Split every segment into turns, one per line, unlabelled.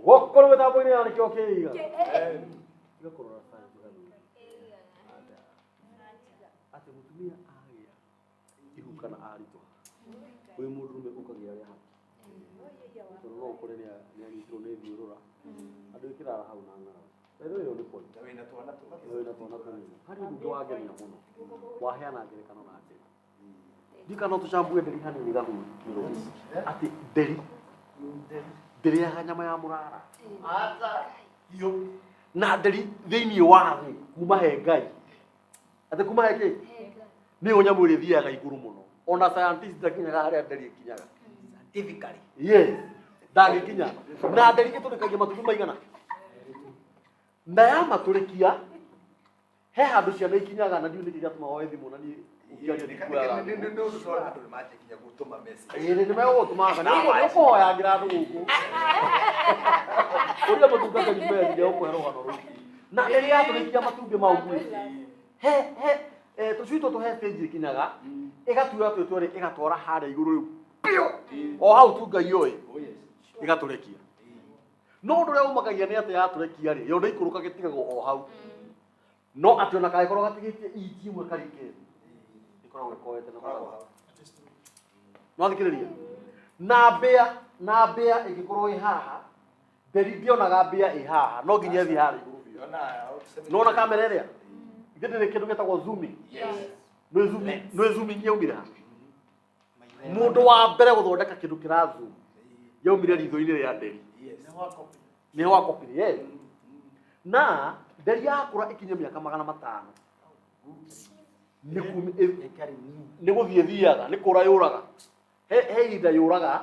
Gũkorwo mĩtambo-inĩ ya nĩkĩo kĩiga. Tiga kũrora science gathuthi. Atĩ mũtumia agĩa ihu kana aritũha, wĩ mũndũrũme ũkagĩa rĩa haki. Tondũ no ũkore nĩanyitirwo nĩ thiũrũra. Andũ ĩkĩrara hau na ng'aragu. By the way, ĩyo nĩ point.
Na wĩna twana tũngĩ.
Na wĩna twana tũnini. Harĩ ũndũ ũngĩ wangenia mũno. Waheana ngerekano na njĩra. Ndika no tũcambue nderi hanini gathuri. Atĩ nderi ndĩrĩaga nyama ya mũrara. Na nderi thĩinĩ wa thĩ kuma he Ngai. Atĩ kuma he kĩ? Nĩyo nyamũ ĩrĩa ĩthiaga igũrũ mũno. Ona scientist ndakinyaga harĩa nderi ĩkinyaga.
Scientifically.
Yes. Ndangĩkinya. Na nderi ĩtũrĩkagia matumbĩ maigana? Na yamatũrĩkia he handũ ciana ikinyaga na ndiũ nĩkĩ gĩatũma woe thimũ na niĩ ũkĩaria ndikuoyaga
Nĩ
thimũ.
nĩ ũndũ tondũ andũ nĩ manjia nginya gũtũma message.
Ĩĩ nĩ megũgũtũmanga nĩ ũkũhoyangĩra andũ gũkũ. Ũria mũtungatĩri message egũkũhe rũgano rũu. Na rĩrĩa yatũrĩkia matumbĩ mau rĩ, he he eh, tũcui tũtũ he stage ĩkinyaga ĩgatuoya twĩ twerĩ ĩgatwara harĩa igũrũ rĩu piũ o hau tu Ngai ũĩ
Oh yes.
ĩgatũrekia. No ũndũ ũrĩa ũmakagia nĩ atĩ yatũrekia rĩ, yo ndĩikũrũka gĩtigagwo o hau. No atĩ ona kangĩkorwo gatigĩtie inji ĩmwe karinge thĩ, ĩkoragwo ĩkoete na
Koragwo
mathagu.
hau.
No thikĩrĩria. Na mbĩa, na mbĩa ĩngĩkorwo ĩ haha, nderi ndĩonaga mbĩa ĩ haha, no nginya ĩthiĩ harĩa igũrũ biũ. Nĩwona kamera ĩrĩa? Ithe ndĩrĩ kĩndũ gĩtagwo zooming. Nĩ zooming, nĩ zooming yaumire ha? Mũndũ wa mbere gũthondeka kĩndũ kĩra zoom yaumire ritho-inĩ rĩa nderi. Nĩ wakopire, yes. Na nderi yakũra ĩkinye mĩaka 500 nĩ nĩ gũthiĩ thiaga nĩ kũra yũraga he he ihinda yũraga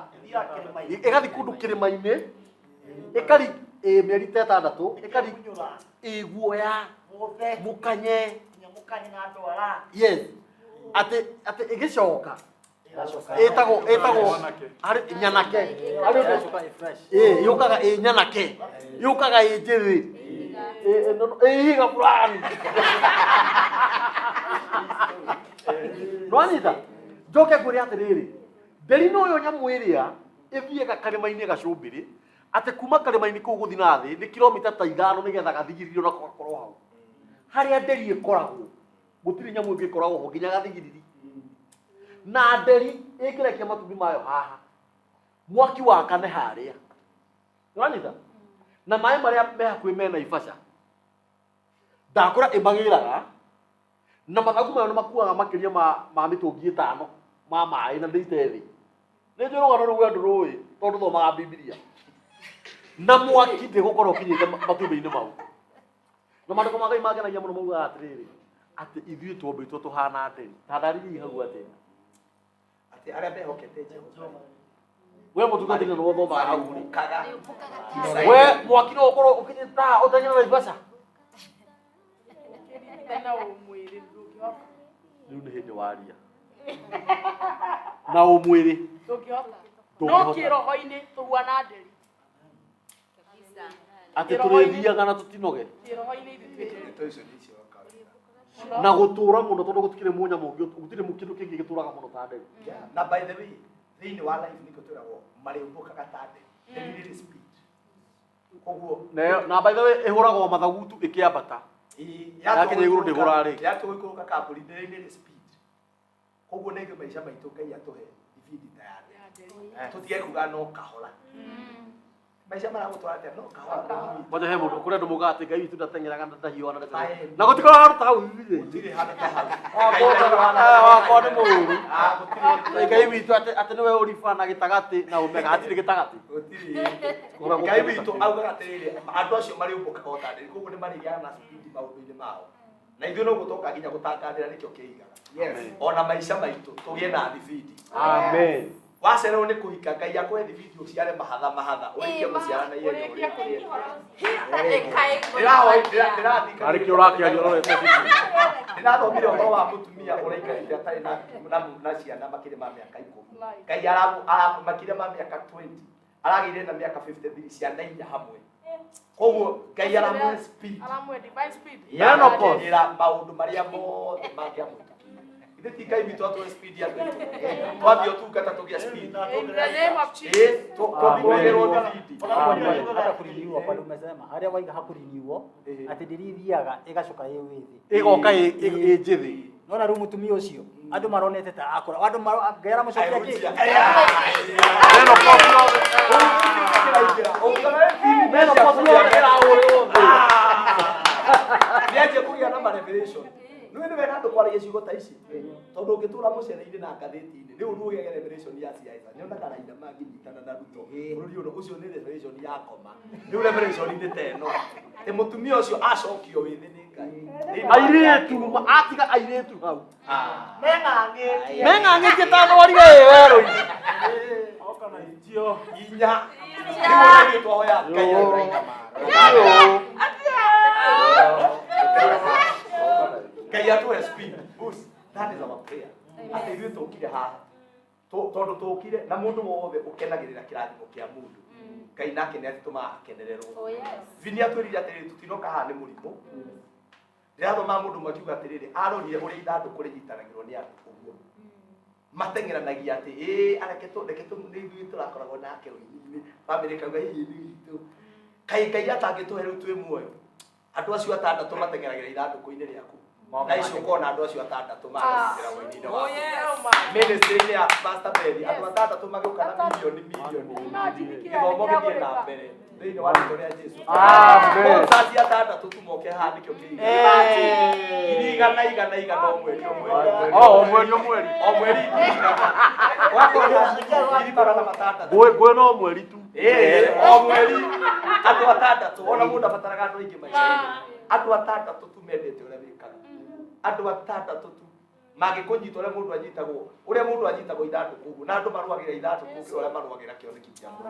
ĩgathiĩ kũndũ kĩrĩma-inĩ ĩkari ĩ mĩeri ta ĩtandatũ ĩkari ĩ guoya mũkanye yes atĩ atĩ ĩgĩcoka ĩtagwo ĩtagwo harĩ nyanake harĩ ũndũ ĩ yũkaga ĩ nyanake yũkaga ĩ njĩthĩ ĩ ĩ, no, no, ĩ ihiga fulani nwanyita njoke ngwĩre atĩrĩrĩ nderi no yo nyamũ ĩrĩa ĩthiaga karĩma-inĩ gacũmbĩrĩ atĩ kuma karĩma-inĩ kũu gũthiĩ na thĩ nĩ kilomita ta 5 nĩgetha gathigiririo na gakorwo hau harĩa nderi ĩkoragwo gũtirĩ nyamũ ĩngĩ ĩkoragwo ho nginya gathigiriri na nderi ĩngĩrekia matumbĩ mayo haha mwaki wakane harĩa nĩwanyita na maĩ marĩa me hakuhĩ me Naivasha ndakũra ĩmagĩraga na mathagu mayo nĩ makuaga makĩria ma, ma mĩtũngi ĩtano ma maĩ na ndĩite thĩ nĩ njũĩ rũgano rũu we ndũrũĩ tondũ thomaga Bibilia na mwaki ndĩgũkorwo ũkinyĩte matumbĩ-inĩ mau na maandĩko ma Ngai mangenagia mũno maugaga atĩrĩrĩ atĩ ithuĩ twombĩtwo tũhana nderi ta ndariri hau atĩa
Atĩ arĩa mehokete Jehova
we mũtungatĩri na nĩwe ũthomaga hau rĩ
marĩũmbũkaga
we mwaki no ũkorwo ũkinyĩte haha ũteng'ere Naivasha
na ũmwĩrĩ ndũngĩhota
rĩu nĩ hĩndĩ waria na ũmwĩrĩ
ndũngĩhota no
Ndũngĩhota.
kĩroho-inĩ tũhuana nderi
atĩ tũrĩthiaga na tũtinoge
kĩroho-inĩ ithuĩ twĩ nderi
Ndeto icio nĩ icio kawaida.
na gũtũra mũno tondũ gũtikĩrĩ mũnyamũ ũngĩ gũtirĩ kĩndũ kĩngĩ gĩtũraga mũno ta nderi
Yeah. Na by the way, thĩinĩ wa life nĩkĩo twĩragwo marĩũmbũkaga ta nderi. Nderi rĩrĩ speed. Koguo
na by the way ĩhũragwo mathagu tu ĩkĩambata Yakinya igũrũ ndĩhũraga rĩngĩ.
Yatua gũikũrũka kambũri nderi rĩrĩ speed. Koguo na ithuĩ maica maitũ Ngai atũhe ibindi ta ya nderi. Tũtige kuga no kahora. Maica maragũtwara atĩa no kahora.
Kwanja he mũndũ kũrĩ andũ maugaga atĩ Ngai witũ ndateng'eraga na ndahiũhaga na ndateng'eraga.
Aye.
Na gũtikoragwo handũ ta hau Bibilia-inĩ.
Gũtirĩ handũ ta hau.
Wakwa nĩ mũũru.
Ah, gũtirĩ.
Ngai witũ atĩ atĩ nĩwe ũriba na gĩtagatĩ na omega hatirĩ gĩtagatĩ.
Gũtirĩ.
Koragwo
Ngai
kũndũ
witũ
ta
augaga atĩrĩrĩ andũ acio marĩũmbũkaga o ta nderi koguo nĩ marĩgĩaga na speed maũndũ-inĩ mao na ithuĩ no gũtoka nginya gũtangathĩra nĩkĩo kĩigaga
Amen.
ona maica maitũ tũgĩe na thibindi
Amen.
wacererwo nĩ kũhika Ngai akũhe thibindi ũciare mahatha mahatha ũrĩkie gũciara na ihenya
ũrĩkie
ũrĩkie
Arĩ kĩo ũrakĩaria ũrorete Bibilia.
Ndĩrathomire ũhoro wa mũtumia ũraikarĩte atarĩ na na ciana makĩria ma mĩaka 10. Ngai makĩria ma mĩaka 20 aragĩire na mĩaka 53 ciana 4 hamwe. Koguo Ngai aramũhe speed
aramũhe divine speed
ya
Menopause.
gũkinyĩra maũndũ marĩa mothe mangĩamũtũkire. Ithe ti Ngai witũ atũhe speed andũ aitũ. Twambia ũtungata tũgĩa speed.
In the name of Jesus.
Ĩĩ, twambia speed.
Amen.
Hata kũriniwo pale umesema harĩa waiga hakũriniwo atĩ ndĩrithiaga ĩgacoka ĩ wĩthĩ
Ĩgoka ĩ njĩthĩ.
nona rĩu mũtumia ũcio andũ maronete ta akũra andũ Ngai aramũcokia kĩ
Neno kofi yothe. Neno kofi yothe ĩrahũrwo thĩ.
Nĩanjia kũgĩa na ma-revelation. Nĩũĩ nĩ wega andũ kwaragia ciugo ta ici tondũ ũngĩtũra mũcere-inĩ na ngathĩti-inĩ rĩu nĩũgĩage revelation ya siasa nĩonaga Raila mangĩnyitana na Ruto bũrũri ũyũ ũcio nĩ revelation ya ngoma rĩu revelation nĩ ta ĩno atĩ mũtumia ũcio acokio wĩthĩ nĩ Ngai
Airĩtu atiga airĩtu hau.
Ah.
Meng'ang'ĩtie.
Meng'ang'ĩtie ta thwariga ĩ werũ-inĩ.
Oka na ijio.
Inya rĩu ona ithuĩ twahoya Ngai
Yo.
Ngai atũhe speed boost that is our prayer atĩ ithuĩ tũkire haha tondũ tũkire na mũndũ wothe ũkenagĩrĩra kĩrathimo kĩa mũndũ Ngai nake nĩ atũmaga akenererwo.
Oh yes.
Vini atwĩrire atĩrĩrĩ tũtinoka haha nĩ mũrimũ ndĩrathoma mũndũ ũmwe akiuga atĩrĩrĩ arorire ũrĩa ithandũkũ rĩnyitanagĩrwo nĩ andũ ũguo mateng'eranagia atĩ ĩĩ areke tũ reke tũ nĩ ithuĩ tũrakoragwo nake ũini-inĩ bamĩrĩ ĩkauga hihi nĩ witũ kaĩ Ngai atangĩtũhe rĩu twĩ muoyo andũ acio atandatũ mateng'eragĩra ithandũkũ-inĩ rĩaku na icio ũkona andũ acio atandatũ magacikĩra ũini-inĩ
Oh
waku
yes.
ministry-inĩ ya Pastor Beri andũ atandatũ magĩũka na milioni milioni
Imagine kĩrĩa
gĩthomo gĩthiĩ na
kĩragũrĩka.
mbere thĩinĩ wa rĩtwa rĩa Jesu.
Amen.
Sponsors atandatũ tu moke haha nĩkĩo kĩiga. Ngiri igana igana igana o mweri o mweri.
O mweri o mweri.
O mweri ngiri igana. Wakorwo ngiri magana matandatũ.
Ngũĩ no mweri tu.
Ĩĩ, o mweri andũ atandatũ ona mũndũ abataraga andũ aingĩ maica-inĩ. Andũ atandatũ tu mendete ũrĩa wĩkaga. Andũ atandatũ tu mangĩkũnyita ũrĩa mũndũ anyitagwo ũrĩa mũndũ anyitagwo ithandũkũ ũguo na andũ marũagĩra ithandũkũ gũkĩra ũrĩa marũagĩra kĩoneki kĩa mũndũ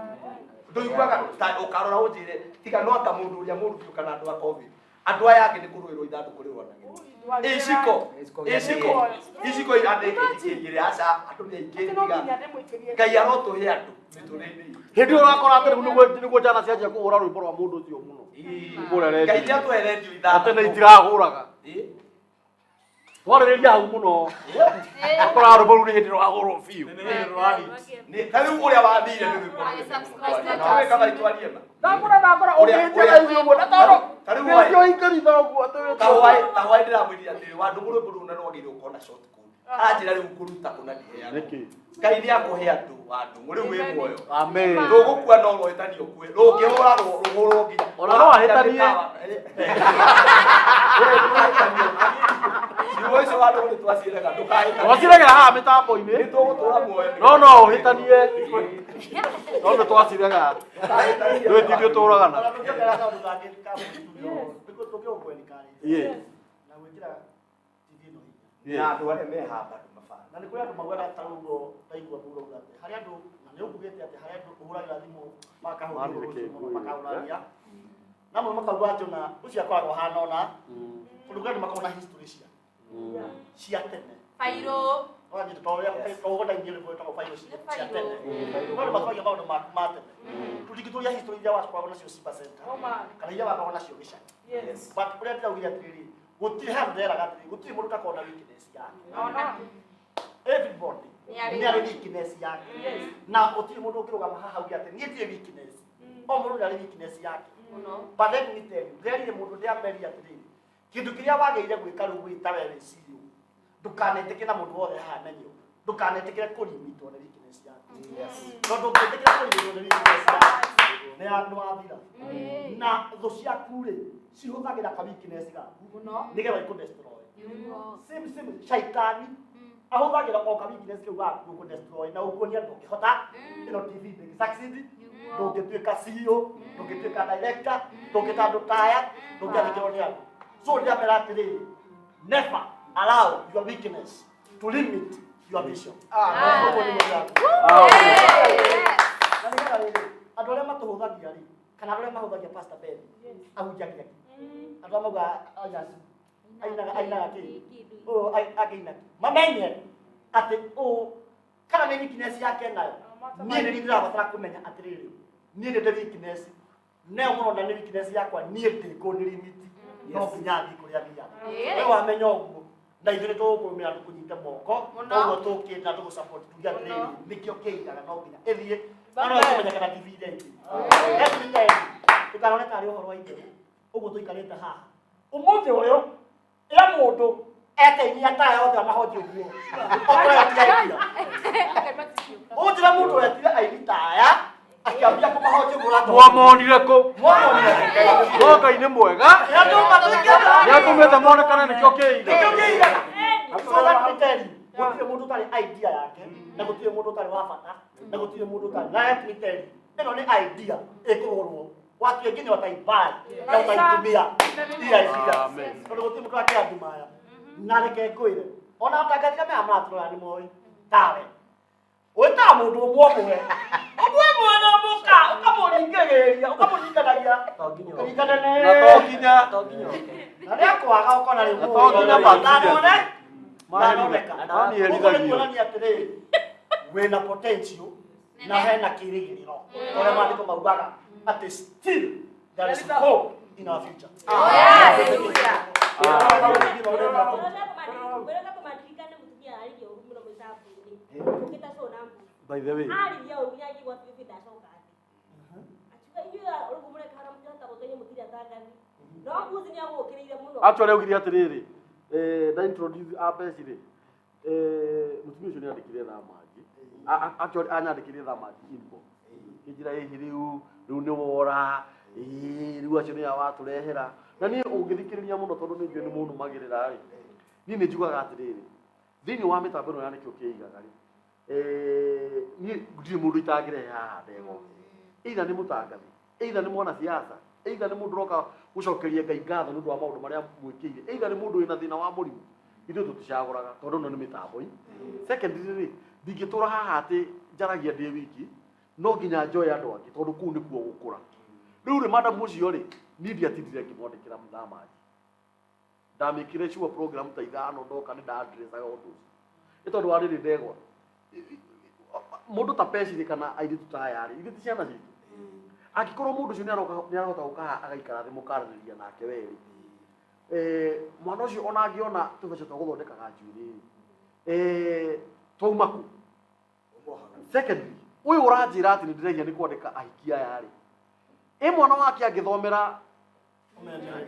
ndũiguaga ta ũkarora ũnjĩre tiga no anga mũndũ ũrĩa mũru biũ kana andũ a covid andũ aya angĩ nĩ kũrũĩrwo ithandũkũ rĩrwanagĩrwo iciko iciko iciko igĩrĩ aca andũ nĩ aingĩ
Atĩ no
tiga
nginya ndĩmũikĩrie.
Ngai arotũhe andũ mĩtũrĩre-inĩ itũ.
Hĩndĩ ĩyo ũrakora atĩ rĩu nĩguo njana cianjia kũhũra rwĩmbo rwa mũndũ ũcio mũno. Kũrĩa
Ngai
redio.
nĩ atũhe redio
Na tene
ithathatũ.
itirahũraga.
Ĩ?
Twarĩrĩria hau mũno. Ũkoraga rwĩmbo rũu nĩ hĩndĩ rwahũrwo biũ.
Nĩ ta rĩu ũrĩa wathire nĩ rwĩmbo
Aya, subscribe
rũrũ. Kaba itwarie ma.
Ndakora ndakora
Ũrĩa-
ũkĩnjĩra icio ũguo na tondũ
Ta rĩu
nĩkĩo ingĩritha ũguo atĩ wĩ
ta hwaĩ ta hwaĩ ndĩramwĩrire atĩrĩ wa ndũgũ rwĩmbo rũu na rwagĩrĩirwo gũkorwo na short code. Aranjĩra rĩu ngũruta kũna ndiheagwo.
Nĩkĩ?
Ngai nĩ akũhe andũ wa ndũng'ũ rĩu wĩ muoyo.
Amen.
Rũgũkua no rũhĩtanie ũkue. Rũngĩhũra rũhũrwo nginya.
Ona no ahĩtanie.
Ciugo icio wa ndũgũ nĩ twaciĩraga ndũkahĩtanie.
Twaciregera haha mĩtambo-inĩ.
Nĩ tũgũtũra muoyo.
No no ũhĩtanie. No nĩ twacirega. Ndũĩ ti ithuĩ tũragana.
Ona tũngĩongerera kaũndũ kangĩ ka mũtumia ũyũ, nĩguo tũngĩgũkwenikaria
Ĩĩ.
na gwĩkĩra TV ĩno hinya.
Na andũ arĩa me haha bado mabana.
Na nĩ kũrĩ andũ maugaga ta ũguo ndaigua mũndũ auga atĩ harĩ andũ na nĩ ũkugĩte atĩ harĩ andũ ũhũragĩra thimũ makahũthia
Mani
ũhoro
reke
ũcio mũno
ngwĩre.
makaũraria. Na amwe makauga atĩ ona ũcio akoragwo ahana ona tondũ kũrĩ andũ makoragwo na history cia tene.
Fairo.
Wanyita ta ũrĩa ta ũguo ndaigire rwĩmbo rwĩtagwo Fairo cia
Nĩ
cia
fairo.
tene. No andũ matwaragia maũndũ ma tene. Tũtingĩtũria history iria wakoragwo nacio Simba Center
Oh man.
kana iria wakoragwo nacio gĩcagi.
Yes.
But ũrĩa ndĩraugire atĩrĩrĩ, gũtirĩ handũ ndĩreraga atĩrĩrĩ, gũtirĩ mũndũ ũtakoragwo na weakness yake.
Ona.
Everybody
Nĩ arĩ.
nĩ arĩ weakness yake.
Yes.
Na gũtirĩ mũndũ ũngĩrũgama haha auge atĩ niĩ ndirĩ weakness. O mũndũ nĩ arĩ weakness yake.
Mũno.
But let me tell you, ndĩrerire mũndũ ndĩameria atĩrĩrĩ, kĩndũ kĩrĩa wagĩrĩire gwĩka rĩu wĩ ta we wĩcirio, ndũkanetĩkĩre na mũndũ wothe haha amenye ũguo. Ndũkanetĩkĩre kũlimitwo nĩ weakness yaku. Tondũ ũngĩtĩkĩra kũlimitwo nĩ weakness yaku, nĩ nĩ wathira. Na thũ ciaku rĩ, cihũthagĩra ka weakness gaku
Mũno.
nĩgetha ikũdestroy.
Nĩguo.
Same same shaitani ahũthagĩra o ka weakness kĩu gaku gũkũdestroy na ũkuonia ndũngĩhota ĩno TV ndĩngĩ succeed ndũngĩtuĩka CEO ndũngĩtuĩka director ndũngĩka andũ taya ndũngĩathĩkĩrwo nĩ andũ so ndĩramera atĩrĩrĩ never allow your weakness to limit your vision. Ũguo nĩguo ndĩrakwĩra. Na nĩgetha rĩrĩ andũ arĩa matũhũthagia rĩ kana andũ arĩa mahũthagia Pastor Ben ahunjagia kĩ andũ arĩa maugaga ainaga ainaga ainaga kĩ ũyũ akĩina kĩ mamenye atĩ ũũ kana nĩ weakness yake nayo niĩ nĩ niĩ ndĩrabatara kũmenya atĩrĩrĩ niĩ nĩ ndĩ weakness nayo mũrona nĩ weakness yakwa niĩ ndĩkũ nĩ limit no nginya thiĩ kũrĩa thiaga we wamenya ũguo Na ithuĩ nĩ tũgũkũrũmĩrĩra tũkũnyite moko.
Mũno.
Koguo tũkĩte na tũgũ-support tuge atĩrĩrĩ,
Mũno.
nĩkĩo kĩigaga no nginya ĩthiĩ. Na no ĩkũmenyekana TV -inĩ ĩngĩ. Let me tell you, ndũkanone tarĩ ũhoro wa itherũ ũguo tũikarĩte haha ũmũthĩ ũyũ ĩra mũndũ ete inia taya othe amahonjie ũguo okorwo atiaia ũnjĩra mũndũ wetire aini taya akĩambia kũmahonjia ũguo ũratũma-
Mwamonire kũ?
Mwamonire kũ?
No Ngai nĩ mwega.
Ĩra ndũma tũingĩra.
Nĩ atũmĩte monekane nĩkĩo kĩiga.
Nĩkĩo kĩigaga. So let me tell you, gũtirĩ mũndũ ũtarĩ idea yake na gũtirĩ mũndũ ũtarĩ wa bata na gũtirĩ mũndũ ũtarĩ na let me tell you, ĩno nĩ idea ĩkũgũrwo watu wengine wataibuy na utaitumia hii idea
Amen.
tondũ gũtirĩ mũndũ akĩrathima aya na reke ngwĩre ona atangathire maya maratũrora nĩ moĩ tawe wĩtaga mũndũ ũmwe ũmwe ũmwe ũmwe na mũka ũkamũringĩrĩria ũkamũringanagia ũkaringana
Na to nginya
To nginya oke.
na rĩa kwaga ũkona rĩ
Na to nginya
ndanone ndanoneka
Mani
ũguo nĩ
herithagio.
kuonania atĩrĩrĩ wĩna potential na hena kĩrĩgĩrĩro ũrĩa maandĩko maugaga atĩ still there is hope in our future.
Wĩrenda mũtumia arĩria ũru mũno mĩtambo-inĩ ũkĩta show na mbuzi
By the way,
arĩria ũru nginya ngĩigua bibi ndacoka thĩ akiuga inyuĩ ũguo mũreka harĩa mũtirahota gũtenya mũtirĩ atangathi no mbuzi nĩ amũkĩrĩire mũno
actually augire atĩrĩrĩ, nda introduce a Peci rĩ, mũtumia ũcio nĩ andĩkire thaa manji. Actually anyandĩkire thaa manji inbox. Kĩnjĩra ĩhi rĩu, rĩu nĩ wora, ĩĩ rĩu acio nĩ aya watũrehera. Na niĩ ũngĩthikĩrĩria mũno tondũ nĩ njũĩ nĩ mũnũmagĩrĩra rĩ, niĩ nĩ njugaga atĩrĩrĩ, thĩinĩ wa mĩtambo ĩno ya nĩkĩo kĩigaga rĩ, niĩ ndirĩ mũndũ itangĩrehe haha ndegwa. Either nĩ mũtangathi, either nĩ mwanasiasa, either nĩ mũndũ ũroka gũcokeria Ngai ngatho nĩ ũndũ wa maũndũ marĩa mwĩkĩire, either nĩ mũndũ wĩna thĩna wa mũrimũ, ithuĩ tũticagũraga tondũ ĩno nĩ mĩtambo i. Secondly rĩ, ndingĩtũra haha atĩ njaragia ndĩ wiki, no nginya njoe andũ angĩ tondũ kũu nĩkuo gũkũra. Rĩu rĩ, madam ũcio rĩ, niĩ ndiatindire ngĩmwandĩkĩra mũthamaji. Ndamĩkire sure program ta ithano ndoka nĩ ndaaddressaga ũndũ ũcio. Nĩ tondũ wa rĩrĩ ndegwa, mũndũ ta Peci rĩ kana airĩtu ta aya rĩ, ithuĩ ti ciana citũ. Angĩkorwo mũndũ ũcio nĩaroka nĩarahota gũka haha agaikara thĩ mũkaranĩria nake werĩ, mwana ũcio ona angĩona tũbeca twa gũthondekaga njuĩrĩ rĩ, twauma kũ? Secondly, ũyũ ũranjĩra atĩ nĩ ndĩrehia nĩ kwandĩka ahiki aya rĩ, ĩ mwana wake angĩthomera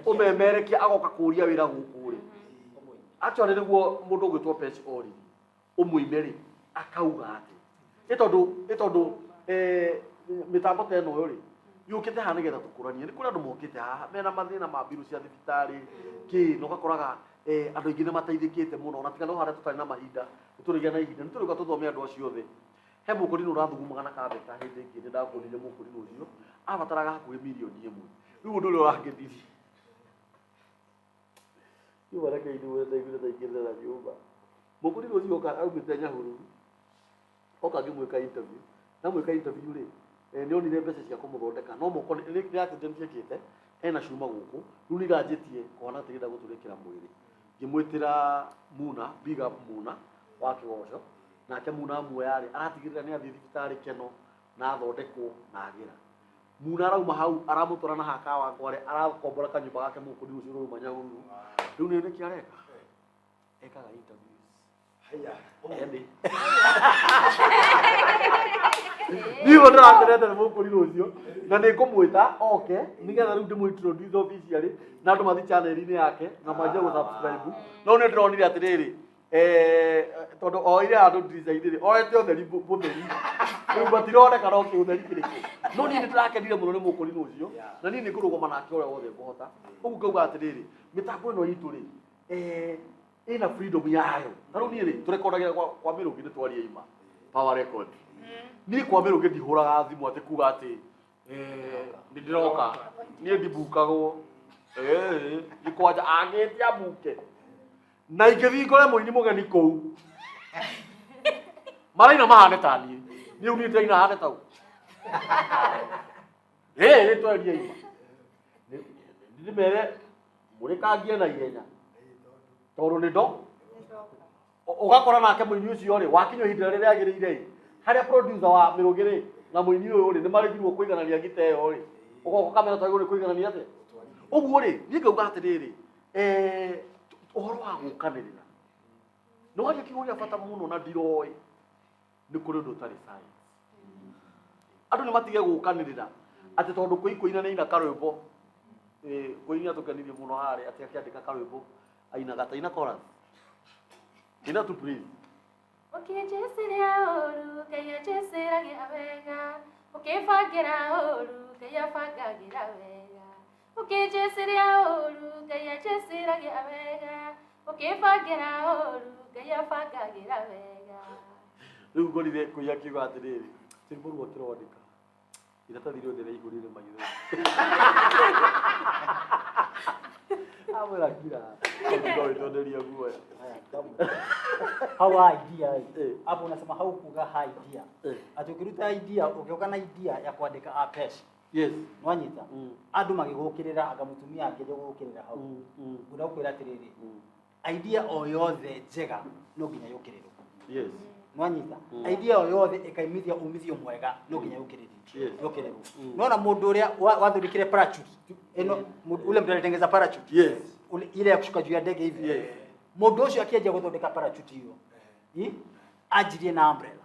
ũmemerekia agoka kũria wĩra gũkũ rĩ, actually nĩguo mũndũ ũgwĩtwo Peci oririe ũmũime rĩ, akauga atĩ nĩ tondũ mĩtambo ta ĩno rĩ yũkĩte haha nĩgetha tũkũranie. Nĩ kũrĩ andũ mokĩte haha mena mathĩna ma mbirũ cia thibitarĩ kĩ, na ũgakoraga andũ aingĩ nĩ mateithĩkĩte mũno, ona tiga no harĩa tũtarĩ na mahinda, nĩ tũrĩgĩa na ihinda, nĩ tũrĩũka tũthome andũ acio othe. He mũkũrinũ ũrathugumaga na kabeta hĩndĩ ĩngĩ nĩ ndakũrire mũkũrinũ ũcio abataraga hakuhĩ mirioni 1. Rĩu ũndũ ũrĩa ũrangenirie Nyũmba reke ithuĩ ndaiguire ndaingĩrĩra na nyũmba. Mũkũrinũ ũcio oka aumĩte Nyahururu, oka ngĩmwĩka interview. Ndamwĩka interview rĩ, nĩ onire mbeca cia kũmũthondeka, no moko nĩ accident ekĩte, ena cuma gũkũ, rĩu nĩ iranjĩtie kũhana atĩ irenda gũtũrĩkĩra mwĩrĩ. Ngĩmwĩtĩra Muna, big up Muna wa Kĩgoco, nake Muna amuoya rĩ, aratigĩrĩra nĩ athiĩ thibitarĩ Keno na athondekwo na agĩra. Muna arauma hau aramũtwara na haha Kawangware, arakombora kanyũmba gake mũkũrinũ ũcio ũrauma Nyahururu. Rĩu nĩ nĩkĩ areka? Ekaga interviews. Ene. Niĩ ũndũ ndĩrakenete nĩ mũkũrinũ ũcio na nĩ ngũmwĩta oke nĩgetha rĩu ndĩmũ introduce officially na andũ mathiĩ channel-inĩ yake na manjie gũ subscribe. No nĩ ndĩronire atĩrĩrĩ, tondũ oire andũ ndirica-inĩ rĩ, oete ũtheri mũtheri, rĩu matironeka no kĩũtheri kĩrĩkũ. No niĩ nĩ ndĩrakenire mũno nĩ mũkũrinũ ũcio na niĩ nĩ ngũrũgama nake ũrĩa wothe ngũhota. Ũguo ngauga atĩrĩrĩ, mĩtambo ĩno itũ rĩ, ĩna freedom yayo. Ta rĩu niĩ rĩ, tũrekondagĩra kwa Mĩrũngĩ nĩ twaria ima Power Record. Niĩ kwa Mĩrũngĩ ndihũraga thimũ atĩ kuga atĩ nĩ ndĩroka. Niĩ ndibukagwo. Nĩ kwanja angĩtia mbuke. Na ingĩthiĩ ngore mũini mũgeni kũu. Maraina mahane ta niĩ. Niĩ rĩu niĩ ndĩraina hane tau. Nĩ twaria ima. Ndĩmere mũrĩkangie na ihenya. Tondũ nĩ ndo. Ũgakora nake mũini ũcio rĩ, wakinya ihinda rĩrĩa rĩagĩrĩire rĩ, harĩa producer wa Mĩrũngĩ rĩ, na mũini ũyũ rĩ, nĩ marĩgirwo kũiganania ngita ĩyo rĩ, ũgoka ũkamera twagĩrĩirwo nĩ kũiganania atĩa? Ũguo rĩ, niĩ ngauga atĩrĩrĩ, ũhoro wa gũkanĩrĩra, No waria kiugo gĩa bata mũno na ndiroĩ nĩ kũrĩ ũndũ ũtarĩ science. Andũ nĩ matige gũkanĩrĩra atĩ tondũ kũi kũina nĩ aina karwĩmbo. Kũi nĩ atũkenirie mũno harĩa atĩ akĩandĩka karwĩmbo ainaga ta ina chorus. Ina tu please.
Ũkĩnjĩciria ũru, Ngai anjĩciragia wega. Ũkĩbangĩra ũru, Ngai abangagĩra wega. Ũkĩnjĩciria ũru, Ngai anjĩciragia wega. Ũkĩbangĩra ũru, Ngai abangagĩra wega.
Rĩu ngorire kũi akiuga atĩrĩrĩ, rwĩmbo rũu akĩrwandĩka iratathi rĩothe rĩaihũrire maitho. Amwĩra kira, no wĩtonderia guoya.
Haya, tamu. Hau ha idea
Eh.
hapo unasema hau kuga ha idea
Eh.
ati ukiruta idea ukiuka na idea ya kuandika apesh
Yes.
nwanyita
Mm.
andu magigukirira anga mutumia angĩria gũgũkĩrĩra hau ngwenda gũkwĩra atĩrĩrĩ idea o yothe njega no nginya yũkĩrĩrwo
Yes.
nwanyita
Mm.
idea o yothe ĩkaimithia umithio mwega no nginya yũkĩrĩrio
Yes.
yũkĩrĩrwo
Mm.
nona mũndũ ũrĩa wathondekire parachute ĩno ule mtu alitengeza parachute
Yes.
Ule- ile ya kushuka juu ya ndege hivi
Yes.
mũndũ ũcio akĩanjia gũthondeka parachute hiyo anjirie na umbrella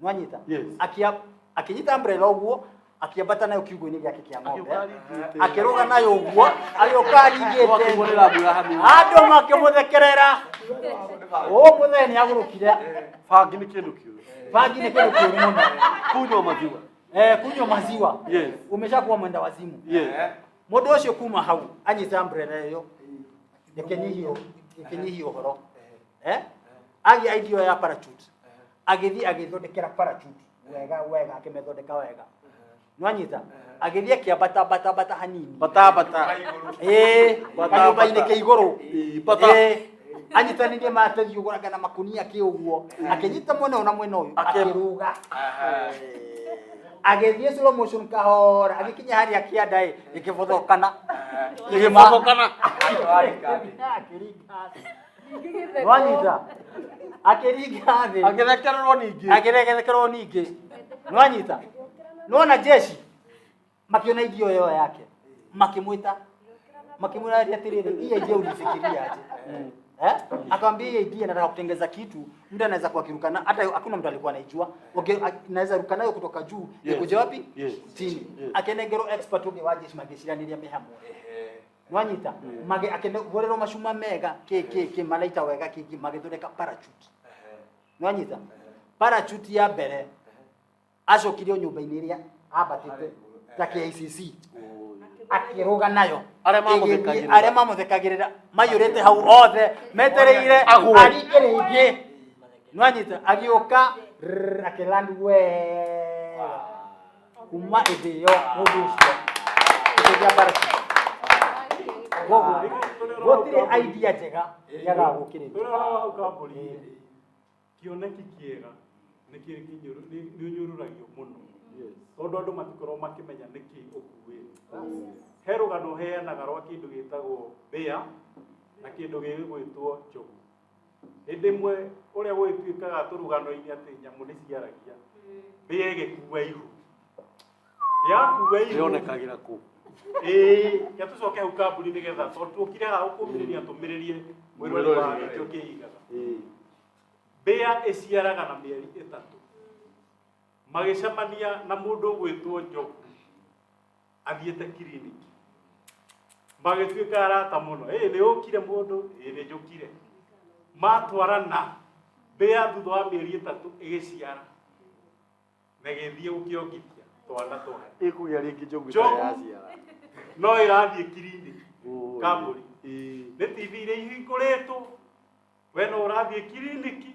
nwanyita
Yes.
Akia akinyita umbrella ũguo akiambata nayo kiugũ-inĩ gĩake kĩa ng'ombe
Agĩũka aringĩte.
akĩrũga nayo ũguo agĩũka aringĩte
Akĩhũrĩra mbura hanini.
andũ makĩmũthekerera ũ mũthee nĩ agũrũkire
Bangi nĩ kĩndũ kĩũru.
bangi nĩ kĩndũ kĩũru mũno.
Kunywa maziwa.
Eh, kunywa maziwa.
Yes.
Umeshakuwa mwenda wazimu.
Yes.
Mũndũ ũcio kuma hau anyita umbrella ĩyo ĩkĩnyihia ũhoro eh agĩa idea ya parachute agĩthiĩ agĩthondekera parachute wega wega akĩmĩthondeka wega nwanyita agĩthiĩ akĩambata bata bata hanini
Bata bata.
ĩĩ
Bata,
kanyũmba-inĩ
bata.
ke igũrũ
Ĩĩ, bata.
Ĩĩ. Anyitanĩrie maratathi ũgũranga na makunia kĩ ũguo akĩnyita mwena ũyũ na mwena ũyũ akĩrũga agĩthiĩ slow motion kahora agĩkinya harĩa kĩanda ĩ gĩkĩbothokana.
Gĩgĩbothokana.
Akĩringa thĩ. Nwanyita akĩringa thĩ.
Agĩthekererwo ningĩ.
Akĩregerekerwo ningĩ nwanyita nona jeshi makiona idea ĩyo yake makĩmwĩta makĩmwĩra atĩrĩrĩ hii idea ulifikiria aje? Eh? Akamwambia hii idea nataka kutengeza kitu mtu anaweza kuwa akiruka na hata hakuna mtu alikuwa anaijua. Okay, naweza ruka nayo kutoka juu
Yes.
ikuje wapi?
Yes.
Chini.
Yes.
Akenengerwo expert ũngĩ wa jeshi magĩciranĩria me hamwe. Nwanyita mage akenegorerwo macuma mega kĩ kĩ kĩ malaita wega kĩ kĩ magĩthondeka parachute. Nwanyita parachute ya mbere acokire o nyũmba-inĩ ĩrĩa ambatĩte ta KICC akĩrũga nayo.
Arĩa
Ĩgĩthiĩ-
mamũthekagĩrĩra.
arĩa mamũthekagĩrĩra maiyũrĩte hau othe metereire
Agũe.
aringe rĩngĩ nwanyita agĩũka rrrr, akĩland wega kuma ĩndĩ ĩyo mũndũ ũcio ĩkĩgĩa parachute. Koguo gũtirĩ idea njega yagaga gũkĩrĩrio.
Tũrĩ hau hau kambuni kĩoneki kĩega nĩ ũnyũrũragio mũno tondũ andũ matikorwo makĩmenya nĩkĩ ũkuĩte. He rũgano heanaga rwa kĩndũ gĩtagwo mbĩa na kĩndũ gĩgwĩtwo njogu. Hĩndĩ ĩmwe ũrĩa gũgĩtuĩkaga tũrũgano-inĩ atĩ nyamũ nĩ ciaragia, mbĩa ĩgĩkua ihu. Yakua ihu
Rĩonekagĩra kũ?
Ĩĩ, reke tũcoke hau kambuni nĩgetha tondũ tũkire haha gũkũmĩrĩria tũmĩrĩrie mwĩrori wa gĩkĩo kĩigaga.
Ĩĩ.
Mbĩa ĩciaraga na mĩeri 3. Magĩcemania na mũndũ ũgwĩtwo Njogu athiĩte kiriniki. Magĩtuĩka arata mũno. Ĩĩ nĩ ũkire mũndũ, ĩĩ nĩ njũkire. Matwarana mbĩa thutha wa mĩeri 3 ĩgĩciara na ĩgĩthiĩ gũkĩongithia twana twayo.
Ĩkũgĩa rĩngĩ njogu
Njogu.
ĩtarĩ yaciara.
No ĩrathiĩ kiriniki
Oi.
kambuni.
Ĩĩ.
Nĩ TV iria ihingũrĩtwo we no ũrathiĩ kiriniki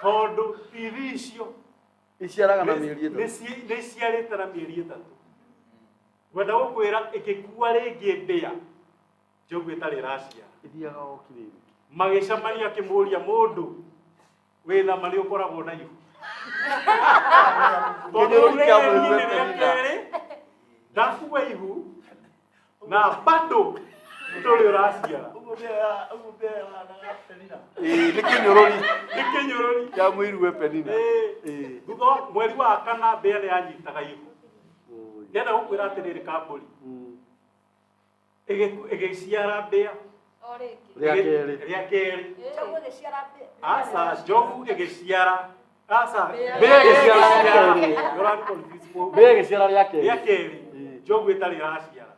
tondũ TV icio
Iciaraga na mĩeri 3.
nĩ iciarĩte na mĩeri 3. Ngwenda gũkwĩra ĩgĩkua rĩngĩ mbĩa njogu ĩtarĩ ĩraciara.
Ĩthiaga o kiriniki.
Magĩcemania akĩmũria mũndũ wĩna ma nĩ ũkoragwo na ihu. Tondũ
Kĩnyũrũri kĩa
rĩrĩ
mũigue
rĩa
Penina.
kerĩ ndakua ihu na bado ndũrĩ ũraciara.
Ũguo mbĩa ĩhanaga Penina.
Ĩĩ, nĩ kĩnyũrũri
Nĩ kĩnyũrũri.
kĩa mũiruwe Penina.
Ĩĩ.
Ĩĩ.
Thutha wa mweri wa kana mbĩa nĩ yanyitaga ihu.
Oi.
Ndĩrenda gũkwĩra atĩrĩrĩ kambũri
Mm.
ĩgĩciara mbĩa
O rĩngĩ.
Rĩa kerĩ.
Rĩa kerĩ.
Njogu ĩgĩciara mbĩa.
Aca, njogu ĩgĩciara. Aca,
Mbĩa ĩgĩciara rĩa kerĩ.
Ũrani confuse mũno.
Mbĩa ĩgĩciara rĩa kerĩ.
Rĩa kerĩ. Njogu ĩtarĩ ĩraciara.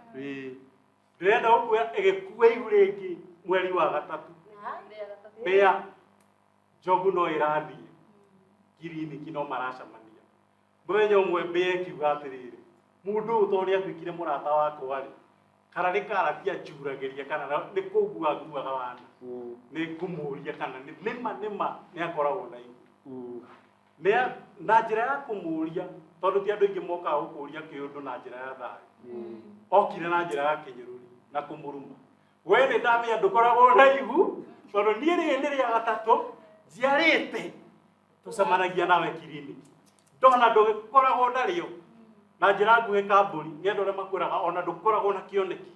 Ndĩrenda gũkwĩra ĩgĩkua ihu rĩngĩ mweri wa gatatũ. Mbĩa njogu no ĩrathiĩ kiriniki no maracemania. Mũthenya ũmwe mbĩa ĩkiuga atĩrĩrĩ, mũndũ ũyũ tondũ nĩatuĩkire mũrata wakwa rĩ, kana nĩ karati anjuragĩria kana nĩ kũngua nguaga wana, nĩ ngũmũria kana nĩ nĩma nĩma nĩ akoragwo na ihu. Na njĩra ya kũmũria, tondũ ti andũ aingĩ mokaga gũkũria kĩũndũ na njĩra ya thayũ. Okire na njĩra ya kĩnyũrũri na kũmũruma. We nĩ ndamenya ndũkoragwo na ihu, tondũ niĩ rĩrĩ nĩ rĩa gatatũ njiarĩte tũcemanagia nawe kiriniki. Ndona ndũgĩkoragwo narĩo. Na njĩra nguhĩ kambũri, nĩ andũ arĩa makwĩraga ona ndũkoragwo na kĩoneki.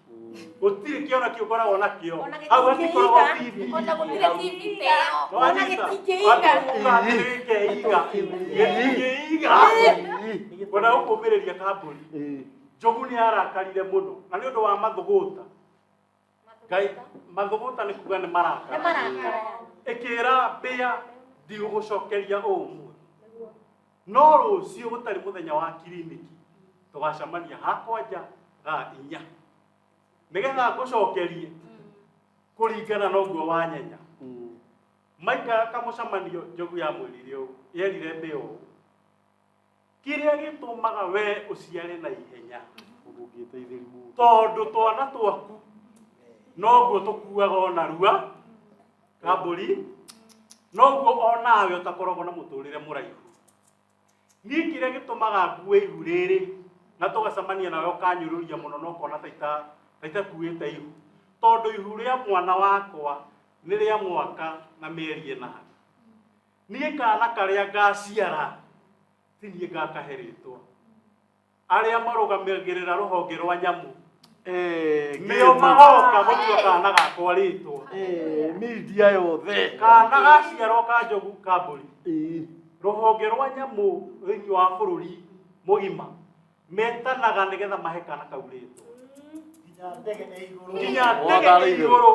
Gũtirĩ kĩoneki ũkoragwo nakĩo.
Ona
Hau hatikoragwo
gĩtingĩiga.
TV.
Ona gũtirĩ TV ta ĩyo.
Ona gĩtingĩiga.
Gĩtingĩiga. Gĩtingĩiga. Ngwenda gũkũmĩrĩria kambũri. Njogu nĩ yarakarire mũno na nĩ ũndũ wa mathũgũta. Ngai, mathũgũta nĩ kuga nĩ marakara.
Nĩ marakara.
Ĩkĩra mbĩa ndigũgũcokeria ũũ ũmũthĩ. No rũciũ gũtarĩ mũthenya wa kiriniki tũgacemania hakwa nja thaa inya nĩgetha ngũcokerie kũringana na ũguo wanyenya. Maikara kamũcemanio njogu yamwĩrire ũũ, yerire mbĩa ũũ, kĩrĩa gĩtũmaga we ũciare na ihenya tondũ twana twaku noguo tũkuaga ona rua kambũri, noguo onawe ũtakoragwo na mũtũrĩre mũraihu. Niĩ kĩrĩa gĩtũmaga ngue ihu rĩrĩ na tũgacemania nawe ũkanyũrũria mũno na ũkona ta itakuĩte ihu, tondũ ihu rĩa mwana wakwa nĩ rĩa mwaka na mĩeri ĩnana. Niĩ kana karĩa ngaciara ti niĩ ngakahe rĩtwa. Arĩa marũgamagĩrĩra rũhonge rwa nyamũ nĩo magoka gũtua kana gakwa rĩtwa.
Media yothe.
Kana gaciarwo ka njogu ka mbũri. Rũhonge rwa nyamũ thĩinĩ wa bũrũri mũgima metanaga nĩgetha mahe kana kau rĩtwa. Nginya ndege ĩ igũrũ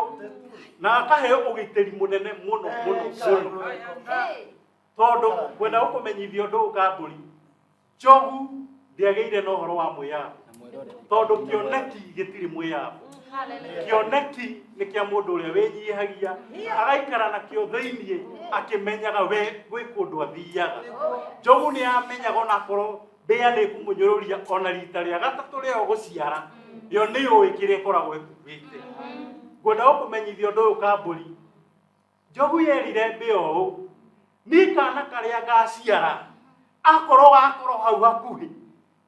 na akaheo ũgitĩri mũnene mũno mũno mũno. Tondũ ngwenda gũkũmenyithia ũndũ ũyũ kambũri, njogu ndĩagĩire na ũhoro wa mwĩyambo, tondũ kĩoneki gĩtirĩ mwĩyambo. Kĩoneki nĩ kĩa mũndũ ũrĩa wĩnyihagia agaikara nakĩo thĩiniĩ akĩmenyaga we gwĩ kũndũ athiaga. Njogu nĩ yamenyaga onakorwo mbĩa nĩ ĩkũmũnyũrũria ona rita rĩa gatatũ rĩao gũciara, yo nĩ yũĩ kĩrĩa ĩkoragwo ĩkuĩte. Ngwenda gũkũmenyithia ũndũ ũyũ kambũri, njogu yerire mbĩa ũũ, niĩ kana karĩa ngaciara akorwo gakorwo hau hakuhĩ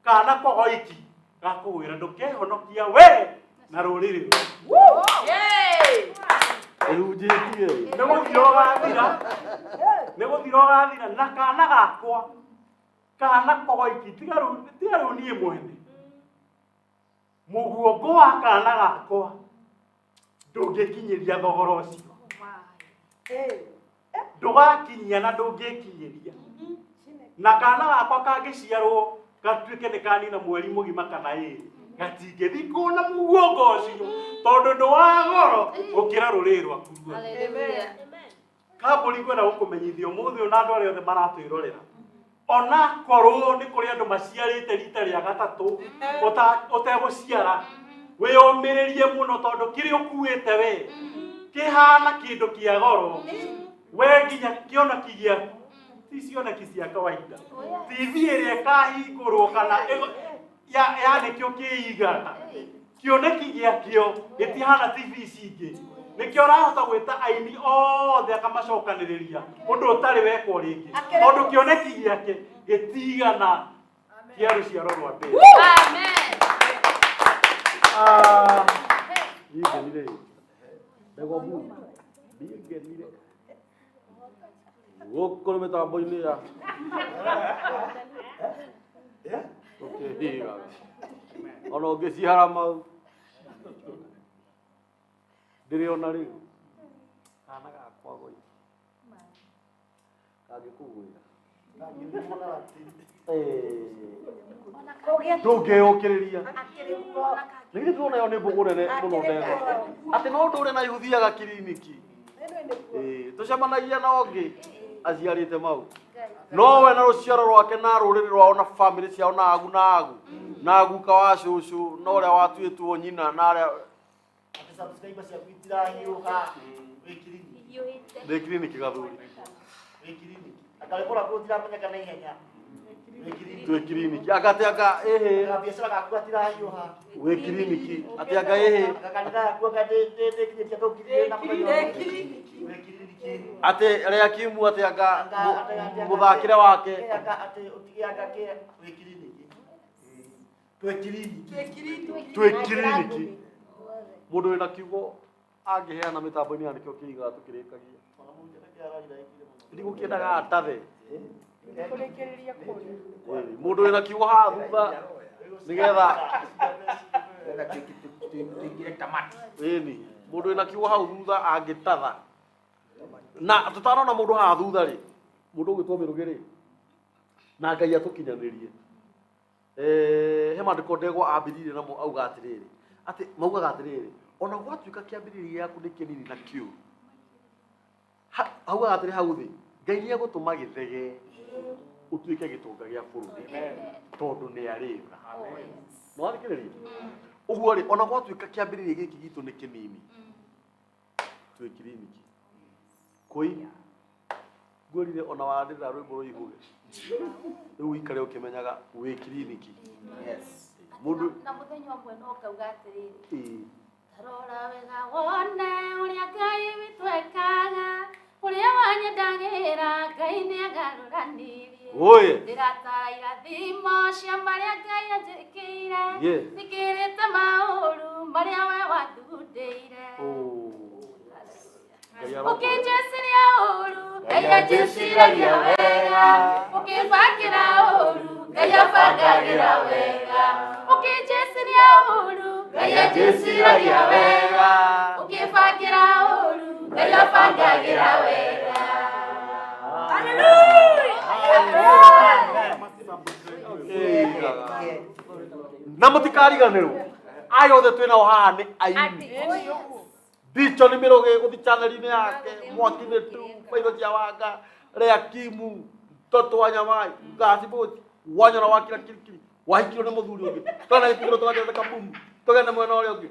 kana kogoiki gakũgwĩra ndũkehonokia we na rũrĩrĩ rwaku.
Ĩhunjĩtie.
Nĩ gũthira ũgathira, nĩ gũthira ũgathira na kana gakwa kana kogoiki tiga rĩu niĩ mwene mũguongo wa kana gakwa ndũngĩkinyĩria thogora ũcio. Ndũgakinyia na ndũngĩkinyĩria. Na kana gakwa kangĩciarwo gatuĩke nĩ kanina mweri mũgima kana ĩrĩ, gatingĩthiĩ na mũguongo ũcio tondũ nĩ wa goro gũkĩra rũrĩrĩ rwaku ruothe. Kambũri ngwenda gũkũmenyithia ũmũthĩ ũyũ na andũ arĩa othe maratwĩrorera, onakorwo nĩ kũrĩ andũ maciarĩte rita rĩa gatatũ ũtegũciara, wĩyũmĩrĩrie mũno tondũ kĩrĩa ũkuĩte we kĩhana kĩndũ kĩa goro. We nginya kĩoneki gĩaku ti cioneki cia kawaida. TV ĩrĩa ĩkahingũrwo kana yanĩkĩo kĩigaga kĩoneki gĩakĩo gĩtihana TV ici ingĩ. Nĩkĩo ũrahota gwĩta aini othe akamacokanĩrĩria ũndũ ũtarĩ wekwo rĩngĩ, tondũ kĩoneki gĩake gĩtigana kĩa rũciaro rwa mbere.
Niĩ ngenire. Ndegwa mbu. Niĩ ngenire. Gũkũ nĩ mĩtambo-inĩ ya ũkĩhiga. Ona ũngĩciara mau ndĩrĩ ona rĩu kana gakwa goiki kangĩkũgwĩra. Ndũngĩyũkĩrĩria. Nĩ githĩ ndĩrona ĩyo nĩ mbũgũ nene mũno ndegwa. Atĩ no ndũre na ihuthiaga kiriniki. Ĩĩ, tũcemanagia na ũngĩ aciarĩte mau. No we na rũciaro rwake na rũrĩrĩ rwao na bamĩrĩ ciao na agu na agu na guka wa cũcũ na ũrĩa watuĩtwo nyina na arĩa
Atĩ subscriber ciaku itirahiũha. Wĩ kiriniki.
ndĩ kiriniki gathuri.
Wĩ kiriniki. Anga wĩkũra kũu ũtiramenyeka na ihenya. Wĩ kiriniki.
Twĩ kiriniki. Anga atĩ anga ĩhĩ
Anga biacara gaku gatirahiũha.
wĩ kiriniki. Atĩ anga ĩhĩ
Anga kanitha yaku anga ndĩkinyĩtie andũ ngiri na mũthenya ũmwe. Wĩ kiriniki.
atĩ Reakimu atĩ anga
Anga atĩ anga
mũthakĩre wake
Anga atĩ ũtige anga kĩ wĩ kiriniki. Twĩ kiriniki.
twĩ kiriniki. Mũndũ wĩna kiugo angĩheana mĩtambo-inĩ ya nĩkĩo kĩigaga tũkĩrĩkagia. Ndigũkĩendaga atathe.
Kũrĩkĩrĩria kũrĩa.
Ĩĩ, Mũndũ wĩna kiugo haha thutha nĩgetha
Tuingire tamati.
ĩni mũndũ wĩna kiugo hau thutha angĩtatha na tũtanona mũndũ haha thutha rĩ mũndũ ũgwĩtwo mĩrũgĩ rĩ na Ngai atũkinyanĩrie. He maandĩko ndegwa ambĩrĩirie namo auga atĩrĩrĩ atĩ maugaga atĩrĩrĩ ona gwatuĩka kĩambĩrĩria gĩaku nĩ kĩnini na kĩũru augaga atĩrĩ hau thĩ Ngai nĩ egũtũma gĩthegee ũtuĩke gĩtonga gĩa bũrũri tondũ nĩ arĩ tha. Nĩ wathikĩrĩria? Ũguo rĩ ona gwatuĩka kĩambĩrĩria gĩkĩ gitũ nĩ kĩnini twĩ kiriniki kũi ngwĩrire ona wandĩra rwĩmbo rũihũge rĩu ũikare ũkĩmenyaga wĩ kiriniki.
Yes.
Mũndũ
Na mũthenya ũmwe no ngauga atĩrĩrĩ
ĩĩ
Tarora wega wone ũrĩa Ngai witũ ekaga, ũrĩa wanyendagĩra Ngai nĩagarũranirie.
Oye.
Ndĩratara irathimo cia marĩa Ngai anjĩkĩire,
Yes.
nĩkĩrĩte maũru marĩa we wathundĩire.
Oh. Ngai arokũhe.
Ũkĩnjĩciria ũru, Ngai anjĩciragia wega. Ũkĩbangĩra ũru, Ngai abangagĩra wega. Ũkĩnjĩciria ũru, Ngai anjĩciragia wega. Ũkĩbangĩra ũru, Ngai abangagĩra wega.
Ĩigaga. Na mũtikariganĩrwo aya othe twĩ nao haha nĩ aini Ndicho nĩ mĩrũgĩ gũthi channel-inĩ yake mwaki-inĩ tu bairo cia wanga Reakimu mtoto wa nyamai ngasi boti wanyora wa kira kirikiri wahikirwo nĩ mũthuri ũngĩ twana gĩtigĩrwo tũgatete kabumu tũgende mwena ũrĩa ũngĩ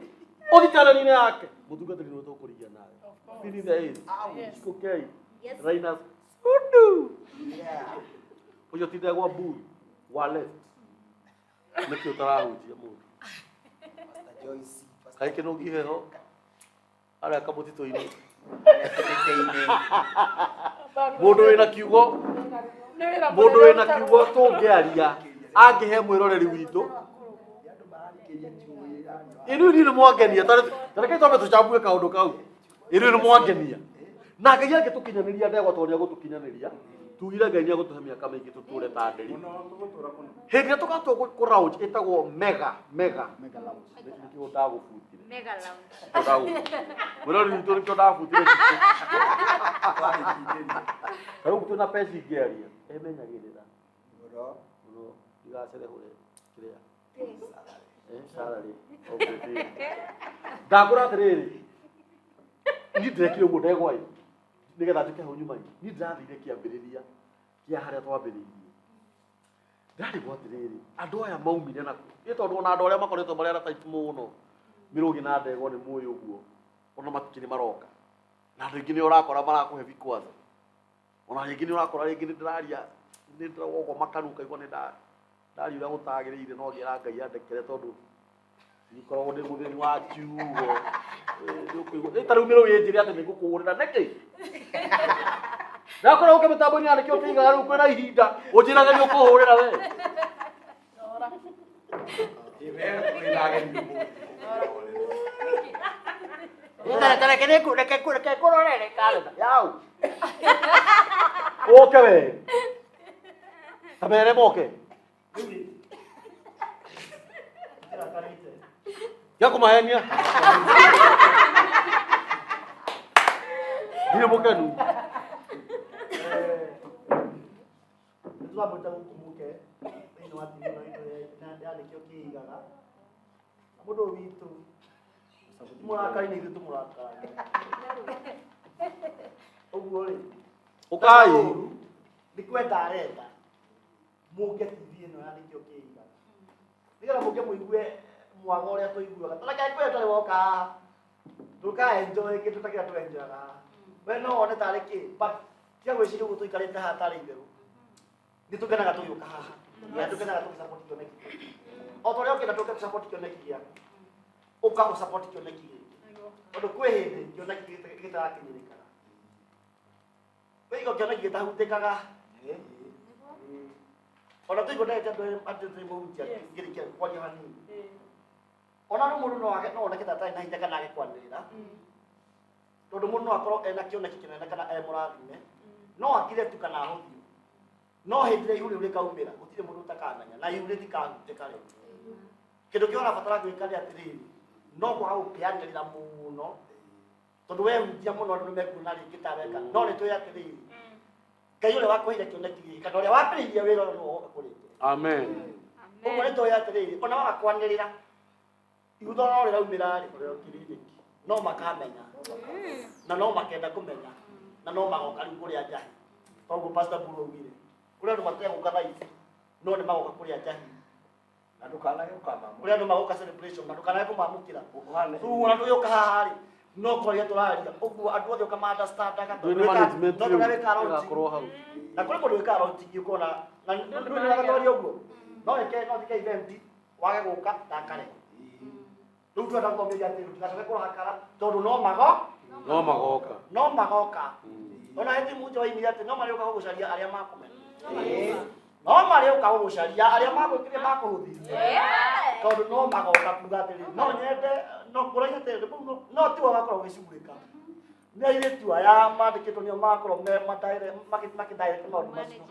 ũthi channel-inĩ yake mũtungatĩri nĩwe tũkũrigia nawe Fini the is Sikokei Rainas Sundu ũcio ti ndegwa mburu wa left nĩkĩ ũtarahunjia mũndũ
Pastor Joyce. Pastor
kaĩ kĩnũngi heho arĩa kamũtitũ-inĩ mũndũ wĩna kiugo
Nĩ wĩra
mũndũ
mũnene
wĩna kiugo tũngĩaria angĩhe mwĩroreri witũ inyuĩ niĩ nĩ mwangenia ta reke twambe tũcambue kaũndũ kau inyuĩ nĩ mwangenia na Ngai angĩtũkinyanĩria ndegwa tondũ nĩ egũtũkinyanĩria tugire Ngai nĩ egũtũhe mĩaka mĩingĩ tũtũre ta nderi
Mũno tũgũtũra mũno.
hĩndĩ ĩrĩa tũgatua kũ lounge ĩtagwo mega mega
Mega lounge.
nĩkĩo ndagũbutire
Mega lounge.
mwĩroreri witũ nĩkĩo ndabutire rĩu twĩna peci ingĩaria emenyagĩrĩra
Mũno.
mũno ndigacerehũre kĩrĩa salary okay ndakũra atĩrĩrĩ niĩ ndĩrekire ũguo ndegwa ĩ nĩgetha njũke hau nyuma ĩ niĩ ndĩrathire kĩambĩrĩria kĩa harĩa twambĩrĩirie ndarigwo atĩrĩrĩ andũ aya maumire naku ĩ tondũ ona andũ arĩa makoretwo marĩ arata aitũ mũno mĩrũgĩ na ndegwa nĩ mũĩ ũguo ona matikĩrĩ maroka na andũ aingĩ nĩ ũrakora marakũhe vikwazo ona rĩngĩ nĩ ũrakora rĩngĩ nĩ ndĩraria nĩ ndĩrogwo makanu ũkaigua nĩ ndaria ũrĩa gũtagĩrĩire no ngĩra Ngai andekere tondũ nikoragwo ndĩ mũthĩni wa kiugo nĩ ũkũigua ta rĩu mĩrũgĩ ĩnjĩre atĩ nĩ ngũkũhũrĩra nĩkĩ ndakorwo ũke mĩtambo-inĩ ya nĩkĩo kĩigaga rĩu kwĩna ihinda ũnjĩrage nĩ ũkũhũrĩra we Reke reke reke reke ngũrorere kalenda yau ũke we ta mere moke ya kũmahenia ndirĩ mũkenu
Nĩtũramwĩta gũkũ mũke thĩinĩ Thĩinĩ wa TV ĩno itũ ya Nĩkĩo Kĩigaga. Mũndũ ũyũ witũ mũrakari nĩ ithuĩ tũmũrakaragia. Ũguo rĩ,
Ũkai.
Nĩ kwenda arenda mũke TV ĩno ya Nĩkĩo Kĩigaga. Nĩgetha mũke mũigue mwago ũrĩa tũiguaga. Ta reke ngwĩre ũtarĩ woka haha. Ndũka enjoy kĩndũ ta kĩrĩa tũ-enjoyaga haha. We no wone tarĩ kĩ, but tiga gwĩciria ũguo tũikarĩte haha tarĩ itherũ. Nĩ tũkenaga tũgĩũka haha. Na tũkenaga tũgĩ-support kĩoneki gĩkĩ. O ta ũrĩa ũkĩenda tũke tũ-support kĩoneki gĩaku, ũka ũ-support kĩoneki gĩkĩ. Tondũ kwĩ hĩndĩ kĩoneki gĩtarakinyĩrĩkaga. Kwĩ hingo kĩoneki gĩtahutĩkaga. Ona tũigua ndagĩka andũ atĩ mũhunjia ngĩrĩkia kwaria hanini. Ona no mũndũ no age no oneke ta atarĩ na hinya kana age kwanĩrĩra. Tondũ mũndũ no akorwo ena kĩoneki kĩnene kana e mũrathime. No akire tu kana ahũthio. No hĩndĩ ĩrĩa ihu rĩu rĩkaumĩra, gũtirĩ mũndũ ũtakamenya na ihu rĩtikahutĩka rĩngĩ. Kĩndũ kĩrĩa ũrabatara gwĩka nĩ atĩrĩrĩ, no kwaga gũkĩanĩrĩra mũno, tondũ wehunjia mũno andũ nĩmekuona rĩngĩ ta weka. No nĩ tũĩ atĩrĩrĩ, Ngai ũrĩa wakũheire kĩoneki gĩkĩ kana ũrĩa wambĩrĩirie wĩra ũyũ nĩwe ũgoka kũrĩkia.
Amen.
Ũguo nĩ tũĩ atĩrĩrĩ, ona waga kwanĩrĩra, ihu to no rĩraumĩra rĩ, no makamenya na no makenda kũmenya na no magoka rĩu kũrĩa njahi. Toguo Pastor Mburu augire, kũrĩ andũ mategũka thaa ici, no nĩ magoka kũrĩa njahi.
Na ndũkanage gũkamamũkĩra.
Kũrĩ andũ magoka celebration na ndũkanage kũmamũkĩra.
Ũhane.
Rĩu ona tũgĩũka haha rĩ, no kwaria tũraria, ũguo andũ othe ũkama understandaga
Ndũĩ nĩ management
no
rĩu
tũrĩa wĩkaga launching.
ĩgakorwo hau.
Na kũrĩ mũndũ wĩkaga launching ũkona, na ndũĩ nĩ ũrĩa ũguo. No wĩke, no wĩke event, wage gũka, ndakare. Rĩu tũrenda gũthomithia atĩ tũtigacoke kũrakara, tondũ no mago,
No magoka.
no magoka. Ona hĩndĩ mũnja waimire atĩ no marĩũka gũgũcaria arĩa makũmena. No marĩũka gũgũcaria arĩa magwĩkire makũhũthirie. Tondũ no magoka kuga atĩrĩ, no nyende, no kũraiha atĩrĩ, no tiwe wakorwo ũgĩcugurĩka. Nĩ airĩtu aya mandĩkĩtwo nĩo magakorwo me mataire, makĩdirect maũndũ macio.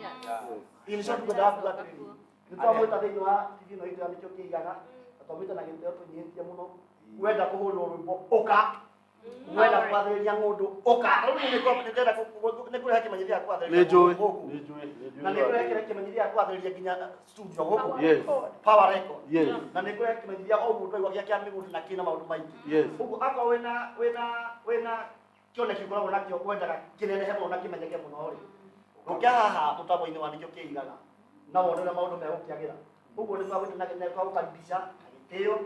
In short, ngwendaga kuga atĩrĩrĩ, nĩ twamwĩta thĩinĩ wa TV ĩno itũ ya Nĩkĩo Kĩigaga, na twamwĩta na gĩtĩo tũnyihĩtie mũno. Wenda kũhũrĩrwo rwĩmbo, ũka. Wenda kwathĩrĩria ng'ũndũ, ũka. Rĩu niĩ nĩ ndĩrenda nĩ kũrehe kĩmenyithia gĩa kwathĩrĩria
Nĩ njũĩ.
gũkũ.
Nĩ njũĩ. Nĩ
Na nĩ
njũĩ.
kũrehe kĩmenyithia gĩa kwathĩrĩria nginya studio gũkũ.
Yes.
Power record.
Yes.
Na nĩ kũrehe kĩmenyithia o ũguo twaigua gĩa kĩa mĩgũnda na kĩna maũndũ maingĩ.
Yes.
Ũguo akorwo wĩna wĩna wĩna kĩoneki ũkoragwo nakĩo wendaga kĩnenehe mũno na kĩmenyeke mũno rĩ. Ũke haha mũtambo-inĩ wa Nĩkĩo Kĩigaga na wone ũrĩa maũndũ megũkĩagĩra. Ũguo nĩ twagwĩta na nĩ twagũkaribisha na gĩtĩo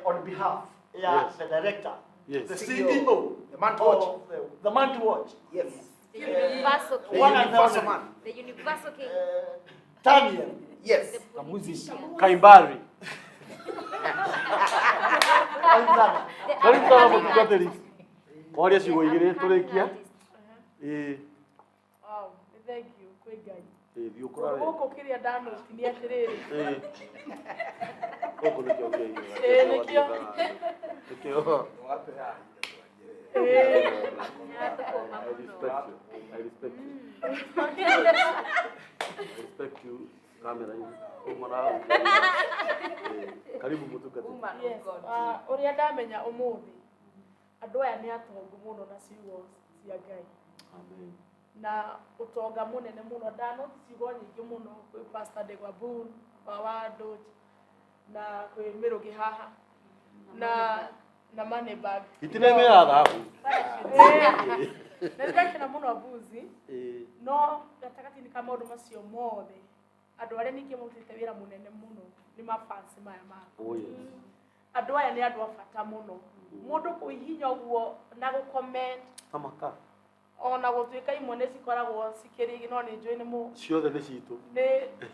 on behalf ya
Yes.
the director,
Yes.
the CEO,
The man to watch.
of the man to watch.
Yes.
The universal
The
king.
One and
universal
only.
man.
The universal king.
Daniel.
Yes.
The politician.
Kaimbari.
Karibu sana.
The
Karibu sana
upcoming
mũtungatĩri.
artist.
Waria ciugo
The
igĩrĩ
upcoming
tũrĩkie.
artist.
Ĩĩ.
Wow, nĩ thank you kwĩ Ngai.
Ĩĩ, thiĩ ũkũrare.
Gũkũ kĩrĩa ndanoti nĩ atĩrĩrĩ.
Ĩĩ. Gũkũ nĩkĩo kĩigaga.
Ĩĩ, nĩkĩo.
Nĩkĩo.
Ĩĩ.
I respect you. I respect you. I respect you. Kamera hii. Uma na hau. Ĩĩ, Karibu mũtungatĩri.
Yes, ũrĩa ndamenya ũmũthĩ andũ aya nĩ atongu mũno na ciugo cia Ngai.
Amen.
Na ũtonga mũnene mũno ndanoti ciugo nyingĩ mũno kwĩ Pastor Ndegwa Boone wa Wanduch na kwĩ Mĩrũgĩ haha na Moneybag.
Itineme ya thahabu.
Ĩĩ. Na nĩndakena mũno Mbuzi
Ĩĩ.
no gatagatĩ-inĩ ka maũndũ macio mothe andũ arĩa ningĩ marutĩte wĩra mũnene mũno nĩ mafans maya makwa.
Oh yes.
Andũ aya nĩ andũ a bata mũno mũndũ kũhihinya ũguo na gũ-comment
Tamaka.
ona gũtuĩka imwe nĩ cikoragwo cikĩrĩ no nĩ njũĩ nĩ mũ
Ciothe nĩ citũ.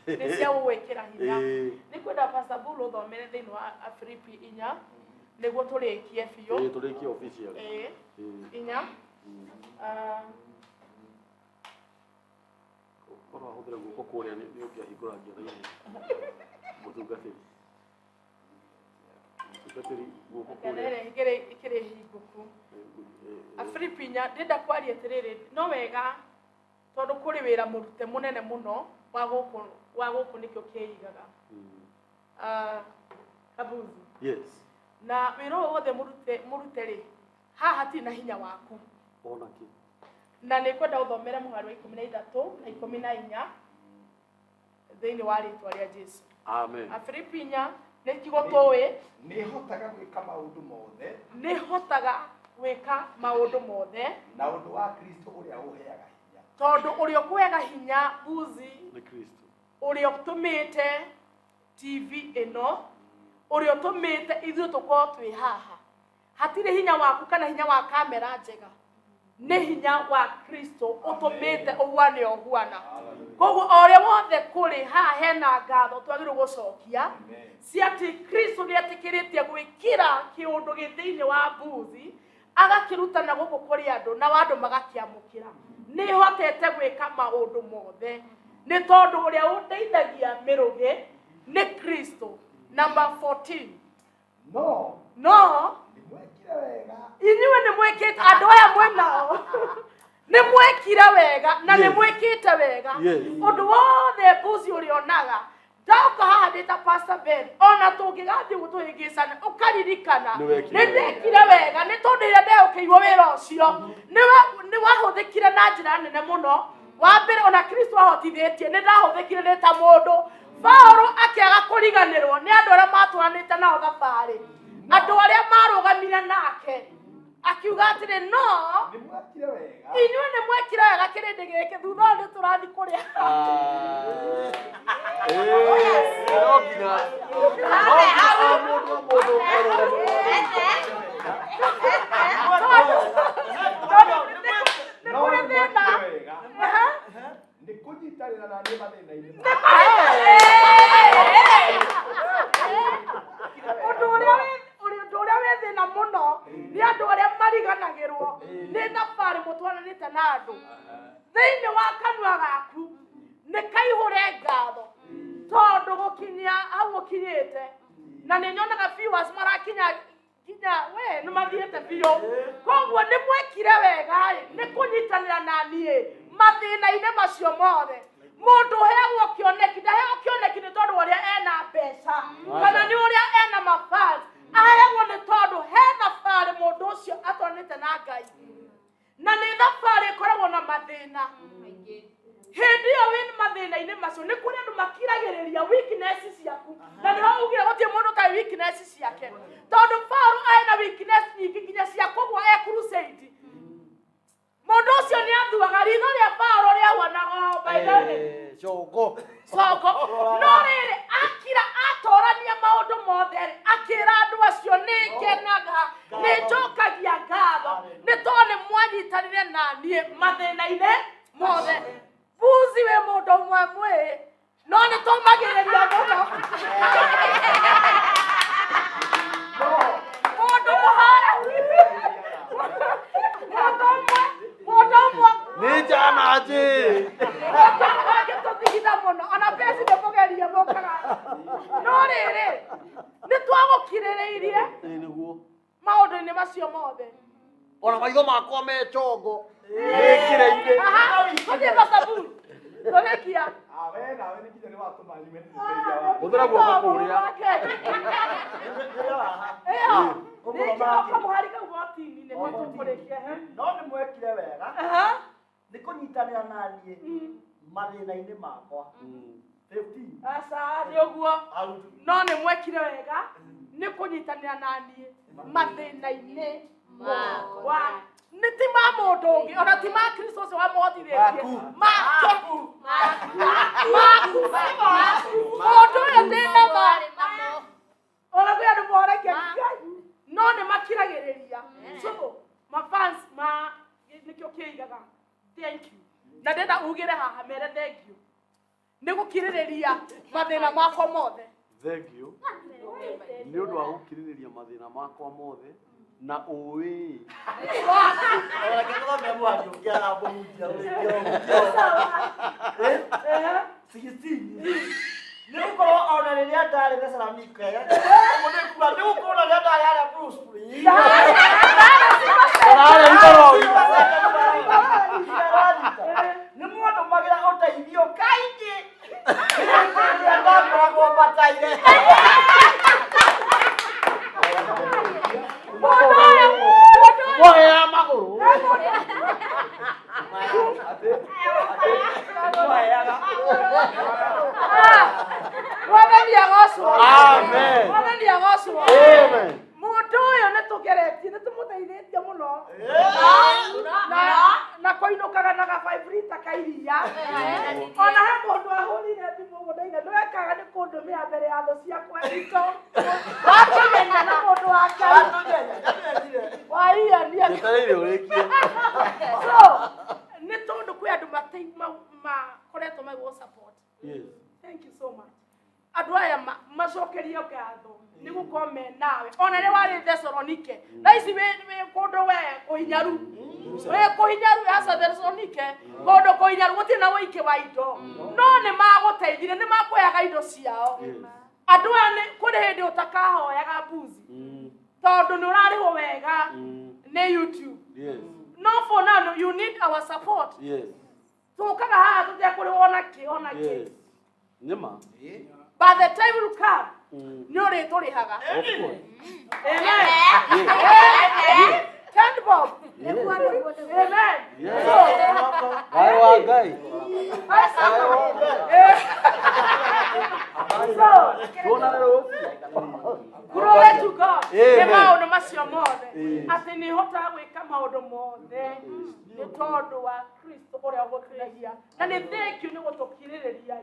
nĩ cia gũgwĩkĩra hinya.
Ĩĩ.
Nĩ kwenda Pastor Bull ũthomere thĩinĩ wa Afilipi 4 nĩguo tũrĩkie biũ.
Ĩĩ, tũrĩkie official.
Ĩĩ.
Ĩĩ.
4.
Korwo ahũthĩra guoko kũrĩa nĩ ũngĩahingũra ngĩona ihenya. Mũtungatĩri. Mũtungatĩri guoko
Kana
kũrĩa.
ĩrĩa ĩkĩrĩ hingũku. Afilipi 4 ndĩrenda kwaria atĩrĩrĩ no wega tondũ kũrĩ wĩra mũrute mũnene mũno wa gũkũ nĩkĩo kĩigaga. Kabuzi.
Yes.
Na wĩra ũyũ wothe mũrute rĩ haha hatirĩ na hinya waku.
Ona kĩ.
Na nĩ kwenda ũthomere mũhari wa 13 na 14 Thĩinĩ wa rĩtwa rĩa Jesu.
Amen.
Afilipi 4 nĩ kiugo tũĩ.
Nĩ hotaga gwĩka maũndũ mothe.
Nĩ hotaga gwĩka maũndũ mothe
na ũndũ wa Kristo ũrĩa ũheaga hinya.
Tondũ ũrĩa ũkũheaga hinya Buzi
nĩ Kristo.
Ũrĩa ũtũmĩte TV ĩno, ũrĩa ũtũmĩte ithuĩ tũkorwo twĩ haha, hatirĩ hinya waku kana hinya wa kamera njega, nĩ hinya wa Kristo ũtũmĩte ũguane ũguana. Koguo o ũrĩa wothe kũrĩ haha hena ngatho twagĩrĩirwo gũcokia cia atĩ Kristo nĩ etĩkĩrĩtie gwĩkĩra kĩũndũ gĩ thĩinĩ wa Buzi, agakĩruta na gũkũ kũrĩ andũ na andũ magakĩamũkĩra. Nĩ hotete gwĩka maũndũ mothe nĩ tondũ ũrĩa ũndeithagia mĩrũgĩ nĩ Kristo. Number 14.
No
no
nĩ mwekire wega.
Inyuĩ nĩ mwĩkĩte, andũ aya mwĩ nao nĩ mwekire wega na nĩ mwĩkĩte wega. Ũndũ wothe Buzi ũrĩonaga ndoka haha ndĩ ta Pastor Ben, ona tũngĩgathiĩ ũguo tũhĩngĩcane, ũkaririkana
Nĩ wekire.
Nĩ ndekire wega nĩ tondũ rĩrĩa ndehokeirwo wĩra ũcio nĩ wahũthĩkire na njĩra nene mũno. Wa mbere ona Kristo ahotithĩtie nĩ ndahũthĩkire ndĩ ta mũndũ. Paũlũ akĩaga kũriganĩrwo nĩ andũ arĩa matwaranĩte nao thabarĩ, andũ arĩa marũgamire nake, akiuga atĩrĩ, no
nĩ mwekire wega.
Inyuĩ nĩ mwekire wega kĩrĩndĩ gĩkĩ, thutha ũyũ nĩ tũrathiĩ kũrĩa.
No nginya o mũndũ o mũndũ arũgame.
Nĩ
No
kũrĩ
nĩ
thĩna.
mwekire wega nĩ kũnyitanĩra na niĩ mathĩna-inĩ.
Ũndũ ũrĩa wĩ thĩna mũno nĩ andũ arĩa mariganagĩrwo nĩ thabarĩ mũtwaranĩte na andũ. Thĩinĩ wa kanua gaku nĩ kaihũre ngatho tondũ gũkinyia hau ũkinyĩte, na nĩ nyonaga viewers marakinya nginya we nĩ mathiĩte biũ. Koguo nĩ mwekire wega ĩ, nĩ kũnyitanĩra na niĩ mathĩna-inĩ macio mothe. Mũndũ ũheagwo kĩoneki ndaheagwo kĩoneki nĩ tondũ ũrĩa ena mbeca kana nĩ ũrĩa ena mafans, aheagwo nĩ tondũ he thabarĩ mũndũ ũcio atwaranĩte na Ngai, na nĩ thabarĩ ĩkoragwo na mathĩna. Hĩndĩ ĩyo wĩ mathĩna-inĩ macio nĩ kũrĩ andũ makiragĩrĩria weakness ciaku, na nĩho ugire gũtirĩ mũndũ ũtarĩ weakness ciake, tondũ Paũlũ arĩ na weakness nyingĩ nginya cia kũgũa e crusade. Mũndũ ũcio nĩ athuaga ritho rĩa Paũlũ rĩahuanaga by the way.
Congo.
Congo. No rĩrĩ akira atorania maũndũ mothe rĩ, akĩra andũ acio nĩ ngenaga, nĩ njokagia ngatho nĩ tondũ nĩ mwanyitanire na niĩ mathĩna-inĩ mothe. Buzi wĩ mũndũ ũmwe mwĩ, no nĩ tũmagĩrĩria mũno. Mũndũ mũhara. Mũndũ ũmwe, mũndũ ũmwe.
Nĩ njana njĩ.
Angĩtũthigitha mũno ona pesi nĩ mũgerie mũkaga. No rĩrĩ nĩ twagũkirĩrĩirie
Ĩĩ nĩguo.
maũndũ-inĩ macio mothe.
Ona maitho makwa me chongo. Nĩkĩre-inĩ.
Aha, tũthiĩ Pastor Boone. Tũrĩkia.
Ah, we nawe nĩ nginya nĩ watũma nyue nĩ ũteithia waku.
Hũthĩra guoko kũrĩa.
Ĩyo. Nĩ kamũhari kau botini nĩguo tũkũrĩkia.
No nĩ mwekire wega nĩ kũnyitanĩra na niĩ mathĩna-inĩ makwa. 15.
Aca, nĩ ũguo. No nĩ mwekire wega nĩ kũnyitanĩra na niĩ mathĩna-inĩ makwa. Nĩ ti ma mũndũ ũngĩ, ona ti ma Kristo ũcio wamũhotithĩtie. Make. Maku. Mũndũ ũyũ ndĩna ma. Ona kwĩ andũ moragia Ngai. No nĩ makiragĩrĩria. So, mafans ma nĩkĩo kĩigaga thank you. Na ndĩrenda ugĩre haha mere thank you. Nĩ gũkirĩrĩria mathĩna makwa mothe.
Thank you. Nĩ ũndũ wa gũkirĩrĩria mathĩna makwa mothe na ũĩ.
Ona kĩthome mũhari ũngĩ aramũhunjia ũrĩkia. 16. Nĩ gũkorwo ona rĩrĩa ndarĩ Thessalonike, ũguo nĩ kuga nĩ gũkorwo ona rĩrĩa ndarĩ harĩa Blue Spring.
Ararĩ igũrũ.
Nĩ mwandũmagĩra ũteithio kaingĩ rĩrĩa ndakoragwo bataire.
Mũndũ ũyũ, mũndũ ũyũ.
Woya magũrũ.
Atĩ, atĩ, nĩwaheaga.
Na na kũinũkaga na ga 5 liter ka iria. Ona he mũndũ ahũrire thimũ ũguo ndaiga ndwekaga nĩ kũndũmĩra mbere ya thũ ciakwa ito. Watũmenya na mũndũ wa Ngai. Waiania.
Njetereire ũrĩkie.
So, nĩ tondũ kwĩ andũ makoretwo magĩgũ support.
Yes.
Thank you so much. Andũ aya macokerio ngatho nĩ gũkorwo me nawe ona rĩ warĩ Thessalonike thaa ici wĩ kũndũ we kũhinyaru wĩ kũhinyaru aca Thessalonike kũndũ kũhinyaru gũtirĩ na ũingĩ wa indo no nĩ magũteithire nĩ makũheaga indo ciao.
Yes.
Andũ aya nĩ kũrĩ hĩndĩ ũtakahoyaga mbuzi tondũ nĩ ũrarĩhwo wega nĩ YouTube.
Yes.
No for now you need our support.
Yes.
Tũkaga haha tũtekũrĩhwo ona kĩ ona kĩ.
Yes. Nĩma.
By the time will come nĩ ũrĩtũrĩhaga.
Of course.
Amen.
Yes.
Ten bob.
Yes.
Amen.
Yes.
So,
Ngai wa Ngai.
so,
Tuonane rũciũ.
glory to God. Nĩ
Amen.
maũndũ macio mothe.
Yes.
Atĩ nĩ hotaga gwĩka maũndũ mothe nĩ tondũ wa Kristo ũrĩa ũhotithagia. Na nĩ thank you nĩ gũtũkirĩrĩria.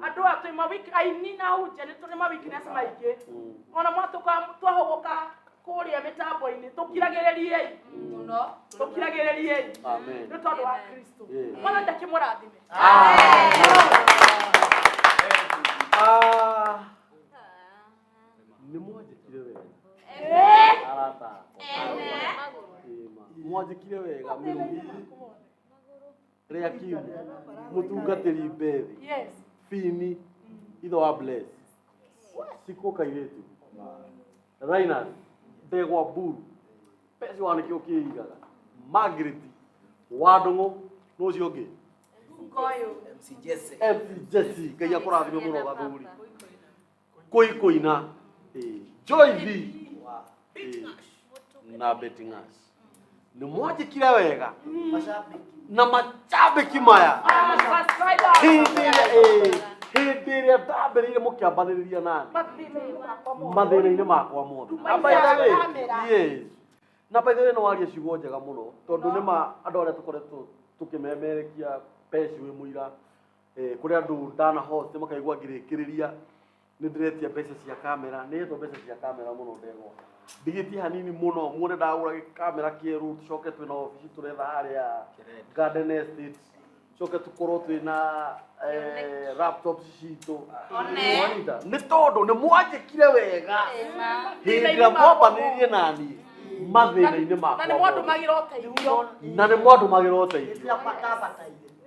Andũ aya twĩ ma weak aini na hunjia nĩ tũrĩ ma weakness maingĩ. Ona mwatũka twahũgũka kũrĩa mĩtambo-inĩ tũkiragĩrĩriei. Tũkiragĩrĩriei.
Amen.
Nĩ tondũ wa Kristo.
Yes.
Mwathani ndakĩmũrathime.
Ah. Nĩ mwanjĩkire wega. Arata akwa. Ĩma. Mwanjĩkire wega mĩrũgi rĩa kimu mũtungatĩri Bethi.
Yes.
Fini ithe wa Bless. Sikũ kairĩtu. Rainas Ndegwa Mburu. Peci wa nĩkĩo kĩigaga. Margaret wa Ndũng'ũ nũ ũcio ũngĩ?
MC Jesse.
MC Jesse Ngai akũrathime mũno gathuri. Kũi kũina. Joy V. Na Betty Ngash. Nĩ mwanjĩkire wega na macambĩki maya.
Subscribers.
Hĩndĩ ĩrĩa ndambĩrĩire mũkĩambanĩrĩria nani
Mathĩna-inĩ makwa mothe.
mathĩna-inĩ makwa mothe. Na by the way, yes. Na by the way nĩ waria ciugo njega mũno tondũ nĩ ma andũ arĩa tũkoretwo tũkĩmemerekia peci wĩ mũira kũrĩ andũ ndana host makaigua ngĩrĩkĩrĩria nĩ ndĩretia mbeca cia kamera nĩ hetwo mbeca cia kamera mũno ndegwa ndigĩtie hanini mũno muone ndagũra kamera kĩerũ tũcoke twĩna obici tũretha harĩa Garden Estate coke tũkorwo twĩna laptops citũ. Wanyita? Nĩ tondũ nĩ mwanjĩkire wega hĩndĩ ĩrĩa mwambanĩrĩrie naniĩ mathĩna-inĩ
Na
makwa
nĩ
mothe.
mwandũmagĩra ũteithio.
Na nĩ mwandũmagĩra ũteithio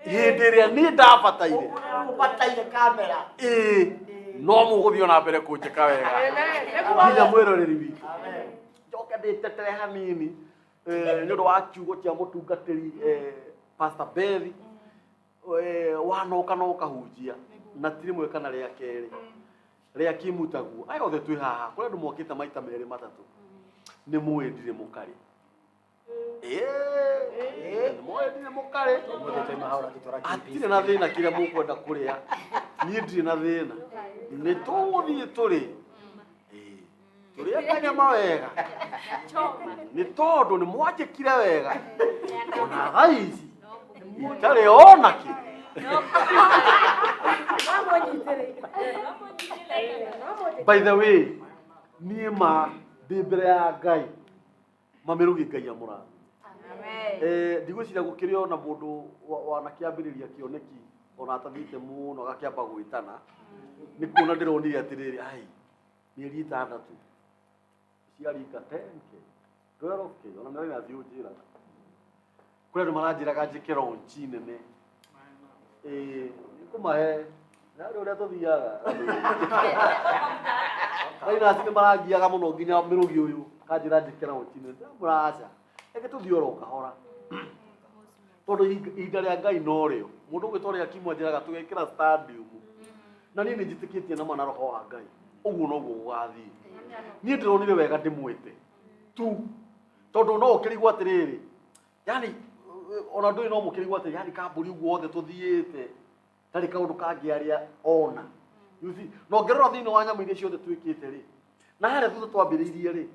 hĩndĩ ĩrĩa niĩ ndabataire.
Ũbataire kamera.
Ĩĩ no mũgũthiĩ na mbere kũnjĩka wega
Amen. Nĩguo.
nginya mwĩroreri witũ. Njoke ndĩtetere hanini nĩ ũndũ wa kiugo kĩa mũtungatĩri Pastor Bethi wanoka no ũkahunjia na ti rĩmwe kana rĩa kerĩ rĩa kimutaguo aya othe twĩ haha kũrĩ andũ mokĩte maita merĩ matatũ nĩ mũĩ ndirĩ mũkarĩ. Nĩ mũĩ ndirĩ mũkarĩ. Hatirĩ na thĩna kĩrĩa mũkwenda kũrĩa niĩ ndirĩ na thĩna nĩ tũgũthiĩ tũrĩ tũrĩe kanyama wega nĩ tondũ nĩ mwanjĩkire wega ona thaa ici itarĩ ona kĩ. By the way niĩ ma ndĩ mbere ya Ngai mamĩrũgi Ngai amũrathime. Ndigwĩciria gũkĩrĩ ona mũndũ wanakĩambĩrĩria kĩoneki ona atathiĩte mũno agakĩamba gwĩtana nĩ kuona ndĩronire atĩrĩrĩ ai mĩeri ĩtandatũ ciaringa 10K 12K ona nĩ nathiĩ ũnjĩraga kũrĩ andũ maranjĩraga njĩke launch nene nĩkũmahe narĩ ũrĩa tũthiaga Rainasi nĩ marangiaga mũno nginya mĩrũgi ũyũ kanjĩra njĩke launch nene ndĩramwĩra aca reke tũthiĩ oro kahora tondũ ihinda rĩa Ngai no rĩo mũndũ ũgwĩtwo rĩa kimwe anjĩraga tũgekĩra stadium na niĩ nĩ njĩtĩkĩtie nama na roho wa Ngai ũguo noguo gũgathiĩ niĩ ndĩronire wega ndĩmwĩte tu tondũ no ũkĩrigwo atĩrĩrĩ yani ona ndũĩ no mũkĩrigwo atĩrĩ yani kambũri ũguo othe tũthiĩte tarĩ kaũndũ kangĩ arĩa ona you see na ũngĩrora thĩinĩ wa nyamũ iria ciothe twĩkĩte rĩ na harĩa thutha twambĩrĩirie rĩ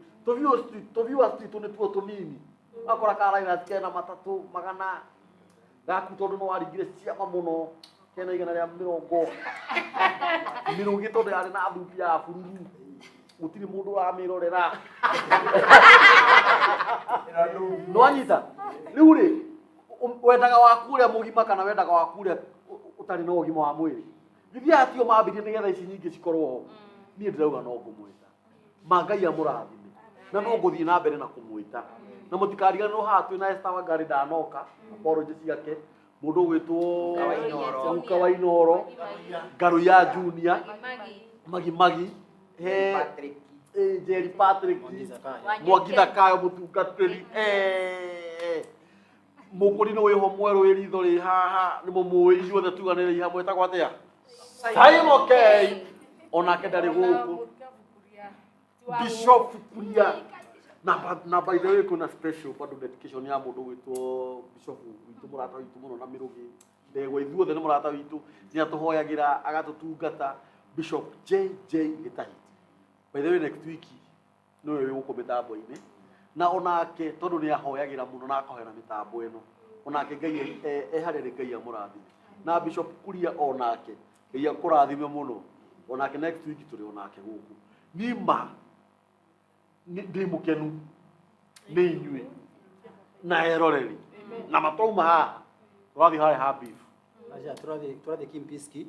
tũviewers twitũ nĩtuo tũnini Akora karaina kena matatũ magana gaku tondũ nĩ waringire ciama mũno kena igana rĩa mĩrongo mĩrũgĩ tondũ yarĩ na thuti ya bururu gũtirĩ mũndũ ũramĩrorera nĩwanyita rĩu rĩ wendaga waku ũrĩa mũgima kana wendaga waku ũrĩa ũtarĩ na ũgima wa mwĩrĩ githĩ aya tio mambirie nĩgetha ici nyingĩ cikorwo ho niĩ ndĩrauga no ngũmwĩta ma Ngai amũrathime na no ngũthiĩ na mbere na kũmwĩta na mũtikariganĩrwo haha twĩna Esther Wangari ndanoka apology ciake mũndũ ũgwĩtwo Guka wa Inoro Ngaruya Junior Magi Magi he Jerry Patrick Mwangi Thakayo mũtungatĩri mũkũri nĩ wĩho mwerũ wĩ ritho rĩ haha nĩ mũmũĩ inyuothe tuganĩrei hamwe etagwo atĩa Simon K onake ndarĩ gũkũ Bishop Kuria na by the way kwĩna special bado dedication ya mũndũ gwĩtwo Bishop witũ mũrata witũ mũno na mĩrũgĩ ndegwa ithuothe nĩ mũrata witũ nĩ atũhoyagĩra agatũtungata Bishop JJ Gĩtahiti by the way next week nĩwe wĩ gũkũ mĩtambo-inĩ na onake tondũ nĩ ahoyagĩra mũno na akahoera mĩtambo ĩno onake Ngai e harĩa rĩ Ngai amũrathime na Bishop Kuria onake Ngai akũrathime mũno onake next week tũrĩ onake gũkũ niĩ ma ndĩ mũkenu nĩ inyuĩ na eroreri na matauma haha tũrathiĩ harĩa ha beef
Acha tũrathiĩ Kimpiski.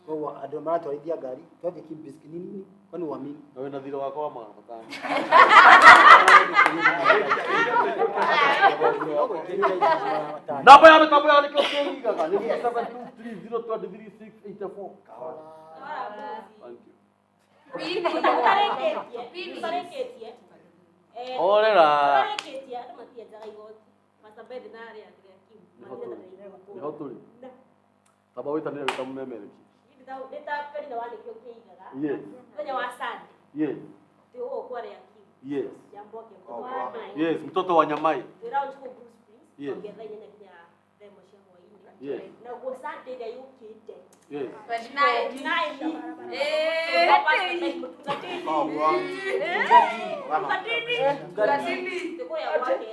Koguo andũ maratwarithia ngari tũrathiĩ Kimpiski ni nini kwani uamini?
Na wĩna thirĩ wakwa wa 500. Namba ya mĩtambo ya nĩkĩo kĩrigaga nĩ 0723023684. Thank you.
Ũtarĩkĩtie.
Horera.
Ũtarĩkĩtie andũ matienjaga igoti. Pastor Beth na arĩa angĩ a Kim,
Nĩho nĩho tũrĩ. Tamba wĩtanĩre wĩ ta mũmemereki.
Nĩ ta Penina wa nĩkĩo kĩigaga. Mũthenya wa Sunday. Twĩ gũkũ arĩa Kim. Nyamboke, mtoto wa Nyamai.
Yes, mtoto wa Nyamai.
Twĩ lounge kũu Blue Springs. Kuanzia thaa inyanya nginya thaa ĩmwe cia hwaĩ-inĩ. Naguo Sunday ĩrĩa yũkĩte. 29. Pastor Beth mũtungatĩri. Mũtungatĩri. Tũkũrĩa gwake.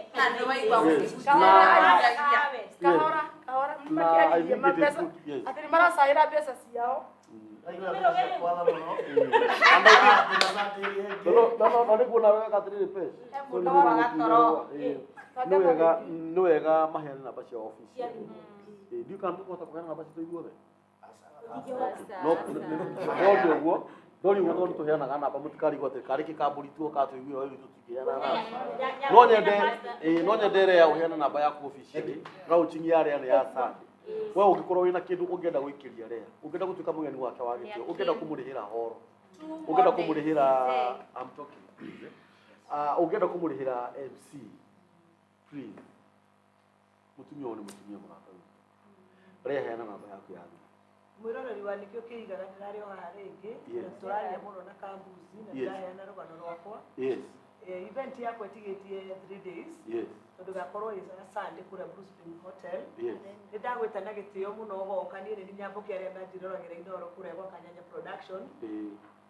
Kahora kahora
Na I
makĩaririe
think it is
mbeca
good. Yes.
atĩ nĩ maracaĩra mbeca ciao
And I think no no no no nĩguo nawe wega atĩrĩrĩ Pesh.
He mũndũ waga toro.
Nĩ wega maheane namba cia ofici. Ndiũĩ kana tũkũhota kũheana namba citũ ithuothe. No ndori ũguo ndori ũguo tondũ tũheanaga namba mũtikarigwo atĩ karĩ kĩkambũri tuo katũiguire ũyũ tũtingĩheana namba. No nyende no nyende ĩrĩa ũheane namba yaku ofici rĩ launching ya rĩa nĩ ya Sunday. We ũngĩkorwo wĩna kĩndũ ũngĩenda gũikĩria rĩa ũngĩenda gũtuĩka mũgeni wake wa gĩtĩo ũngĩenda kũmũrĩhĩra horo ũngĩenda kũmũrĩhĩra I'm talking please ũngĩenda kũmũrĩhĩra MC please mũtumia ũyũ nĩ mũtumia mũrata witũ rĩa heana namba yaku ya thimũ.
Mwĩroreri wa nĩkĩo kĩigaga ndĩrarĩ o haha rĩngĩ na tũraria mũno na kambuzi na ndĩraheana rũgano rwakwa. Event yakwa ĩtigĩtie 3 days tondũ gakorwo ĩ Sunday kũrĩa Blue Spring Hotel. Nĩ ndagwĩta na gĩtĩo mũno ũgoka niĩ nĩ Nyamboke arĩa manjiroragĩra Inooro kũrĩa gwa Kanyanya Production.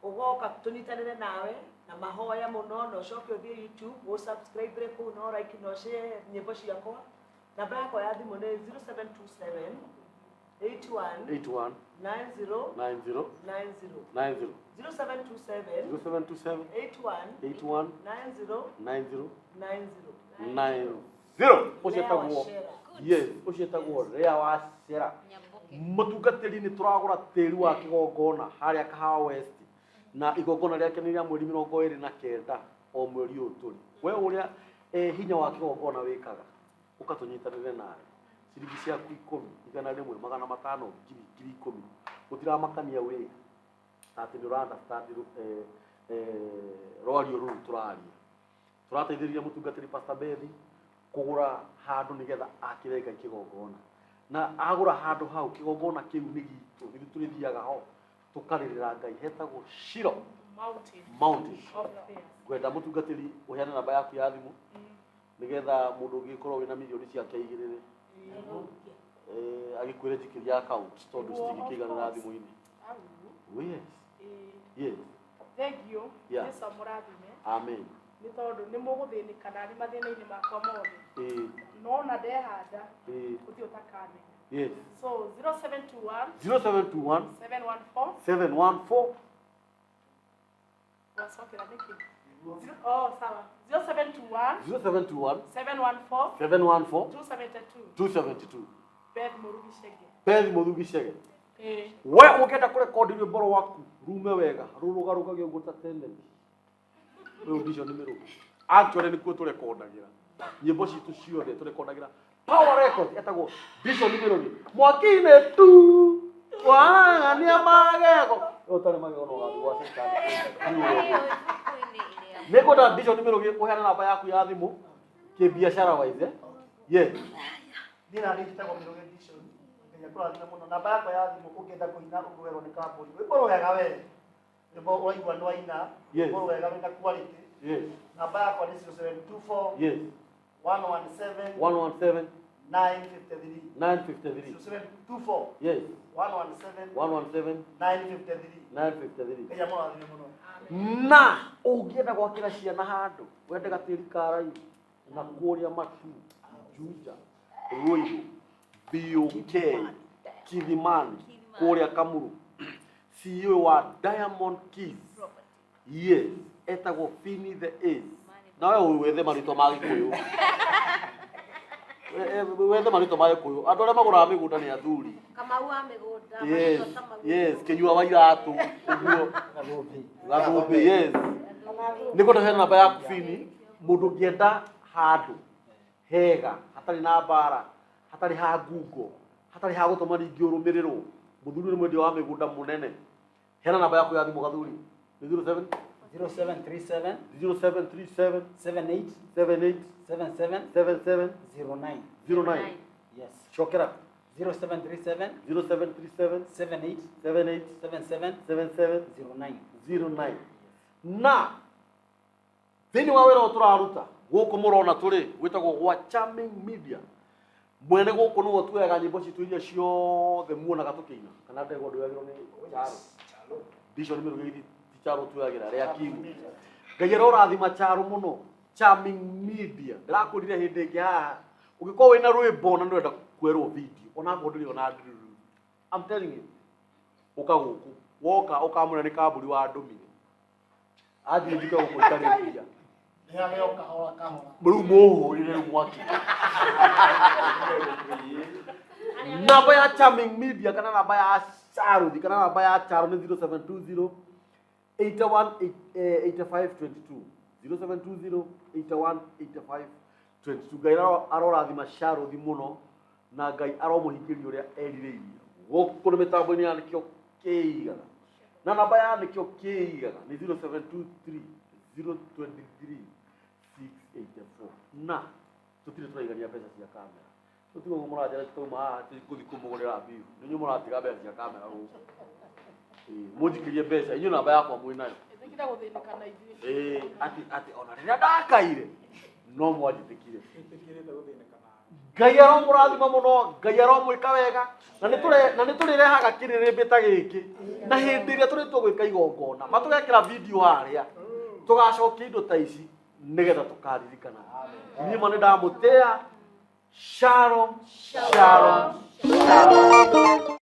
Ũgoka tũnyitanĩre nawe na mahoya mũno na ũcoke ũthiĩ YouTube ũ subscribe kũu na ũ like na ũ share nyĩmbo ciakwa. Namba yakwa ya thimũ nĩ 0727 81
81
90
90
90
90
0727
0727
81
81
90
90
90
90 ũcio etagwo yes ũcio etagwo Lea Wacera mũtungatĩri nĩ tũragũra tĩri wa kĩgongona harĩa Kahawa West na igongona rĩake nĩ rĩa mweri 29 o mweri ũyũ tũrĩ we ũrĩa hinya wa kĩgongona wĩkaga ũkatũnyitanĩre nawe ciringi ciaku 10 100 500 ngiri 10,000 gũtiramakania wĩ atĩ nĩ ũra understand rwario rũrũ tũraria tũrateithĩrĩria mũtungatĩri Pastor Bethi kũgũra handũ nĩgetha akĩre Ngai kĩgongona na agũra handũ hau kĩgongona kĩu nĩ gitũ ithuĩ tũrĩthiaga ho tũkarĩrĩra Ngai hetagwo Shilo Mountain ngwenda mũtungatĩri ũheane namba yaku ya thimũ nĩgetha mũndũ ũngĩkorwo wĩna mirioni ciake igĩrĩ agĩkwĩre njikĩria account tondũ citingĩkĩiganĩra thimũ-inĩ. Yes. Yes.
Thank you.
Yeah.
Jesu amũrathime.
Amen.
Nĩ tondũ nĩ mũgũthĩnĩka nani mathĩna-inĩ makwa mothe. No ona ndehanda gũtirĩ ũtakamenya. So 0721
0721
714
714
wacokera nĩkĩ? Oh, sawa. 0721
0721
714
714
272.
272.
Beth Murugi Chege.
Beth Murugi Chege.
Eh.
We ũngĩenda kũrekondi rwĩmbo rwaku rume wega rũrũgarũgage ũguo ta teneti rĩu ndicio nĩ mĩrũgĩ. Actually nĩkuo tũrekondagĩra nyĩmbo citũ ciothe, tũrekondagĩra Power Records, etagwo Vision Mĩrũgĩ. Mwaki-inĩ tu wagania magego. Ũyũ ũtarĩ magego no ũgathiĩ gwa cecani. Nĩ ngwenda Vision Mĩrũgĩ ũheane namba yaku ya thimũ kĩbiacara wise, eh? Yes.
Niĩ na niĩ njĩtagwo Mĩrũgĩ Dishon. Ngai akũrathime mũno. Namba yakwa ya thimũ ũngĩenda kũina ũguo werwo nĩ kambuni. Rwĩmbo rwega we. Rwĩmbo ũraigua nĩ waina. Rwĩmbo rwega rwĩna quality. Namba yakwa nĩ 0724 117
117
953.
953.
0724 117
117
953.
953.
Ngai amũrathime mũno.
Na ũngĩenda gwakĩra ciana handũ wende gatĩri ka raithi na kũrĩa Matu, Juja, Ruiru, BOK, Kithimani, kũrĩa Kamuru, CEO wa Diamond Keys, yes, etagwo Fini the Ace. Na we wethe marĩtwa ma Gĩkũyũ. Wethe marĩtwa ma Gĩkũyũ. Andũ arĩa magũraga mĩgũnda nĩ athuri.
Kamau wa mĩgũnda.
Yes.
Marĩtwa ta mau.
Yes, Kĩnyua wa iratũ ũguo, Gathũmbĩ. Yes, nĩ kwenda heana namba yaku Fini, mũndũ ũngĩenda handũ hega hatarĩ na mbara, hatarĩ ha ngungo, hatarĩ ha gũtũma ningĩ ũrũmĩrĩrwo. Mũthuri nĩ mwendia wa mĩgũnda mũnene. Heana namba yaku ya thimũ, gathuri. Nĩ 07
0737
0737
78
78
77
77
09.
09.
Yes.
Cokera.
0737
0737
78
78
77
77
09.
09. Na thĩinĩ wa wĩra ũyũ tũraruta gũkũ mũrona tũrĩ gwĩtagwo gwa Charming Media, mwene gũkũ nĩwe tuoyaga nyĩmbo citũ iria ciothe muonaga tũkĩina, kana ndegwa ndũyagĩrwo nĩ Charo Vision Mĩrũgĩ, ti Charo tuoyagĩra rĩa Kimu. Ngai arorathima Charo mũno. Charming Media, ndĩrakwĩrire hĩndĩ ĩngĩ haha, ũngĩkorwo wĩna rwĩmbo na ndũrenda kwerwo video onakorwo ndũrĩ ona ndururu, I'm telling you, ũka gũkũ, woka ũkamwĩra nĩ kamburi wa ndũmire athiĩ njuke gũkũ itarĩ mbia.
Nĩhageo kahora kahora.
Rĩu mũhũrĩre rĩu mwaki namba ya Charming Media kana namba ya Charuthi kana namba ya Charo nĩ 0720 81 85 22, 0720 81 85 22. Ngai arorathima Charuthi mũno na Ngai aromũhingĩria ũrĩa erirĩirie. Gũkũ nĩ mĩtambo-inĩ ya nĩkĩo kĩigaga, na namba ya nĩkĩo kĩigaga nĩ 0723 023 684. Na tũtirĩ tũraigania mbeca cia kamera, tũtigo ũguo mũranjĩra tũma haha gũthiĩ kũmũgũrĩra biũ, nĩ inyuĩ mũratiga mbeca cia kamera gũkũ. Ĩĩ, mũnjikĩrie mbeca inyuĩ, namba yakwa mwĩ nayo.
Ĩtĩkĩra gũthĩnĩka na ithuĩ.
Ĩĩ, atĩ ona rĩrĩa ndakaire no mwanjĩtĩkire.
Ĩtĩkĩrĩte gũthĩnĩka nawe.
Ngai aromũrathima mũno, Ngai aromwĩka wega, na nĩ tũrĩrehaga kĩrĩrĩmbĩ ta gĩkĩ, na hĩndĩ ĩrĩa tũrĩtua gwĩka igongona matũgekĩra video harĩa tũgacokia indo ta ici nĩgetha tũkaririkana. Niĩ ma nĩ ndamũtĩa. Shalom, shalom, shalom.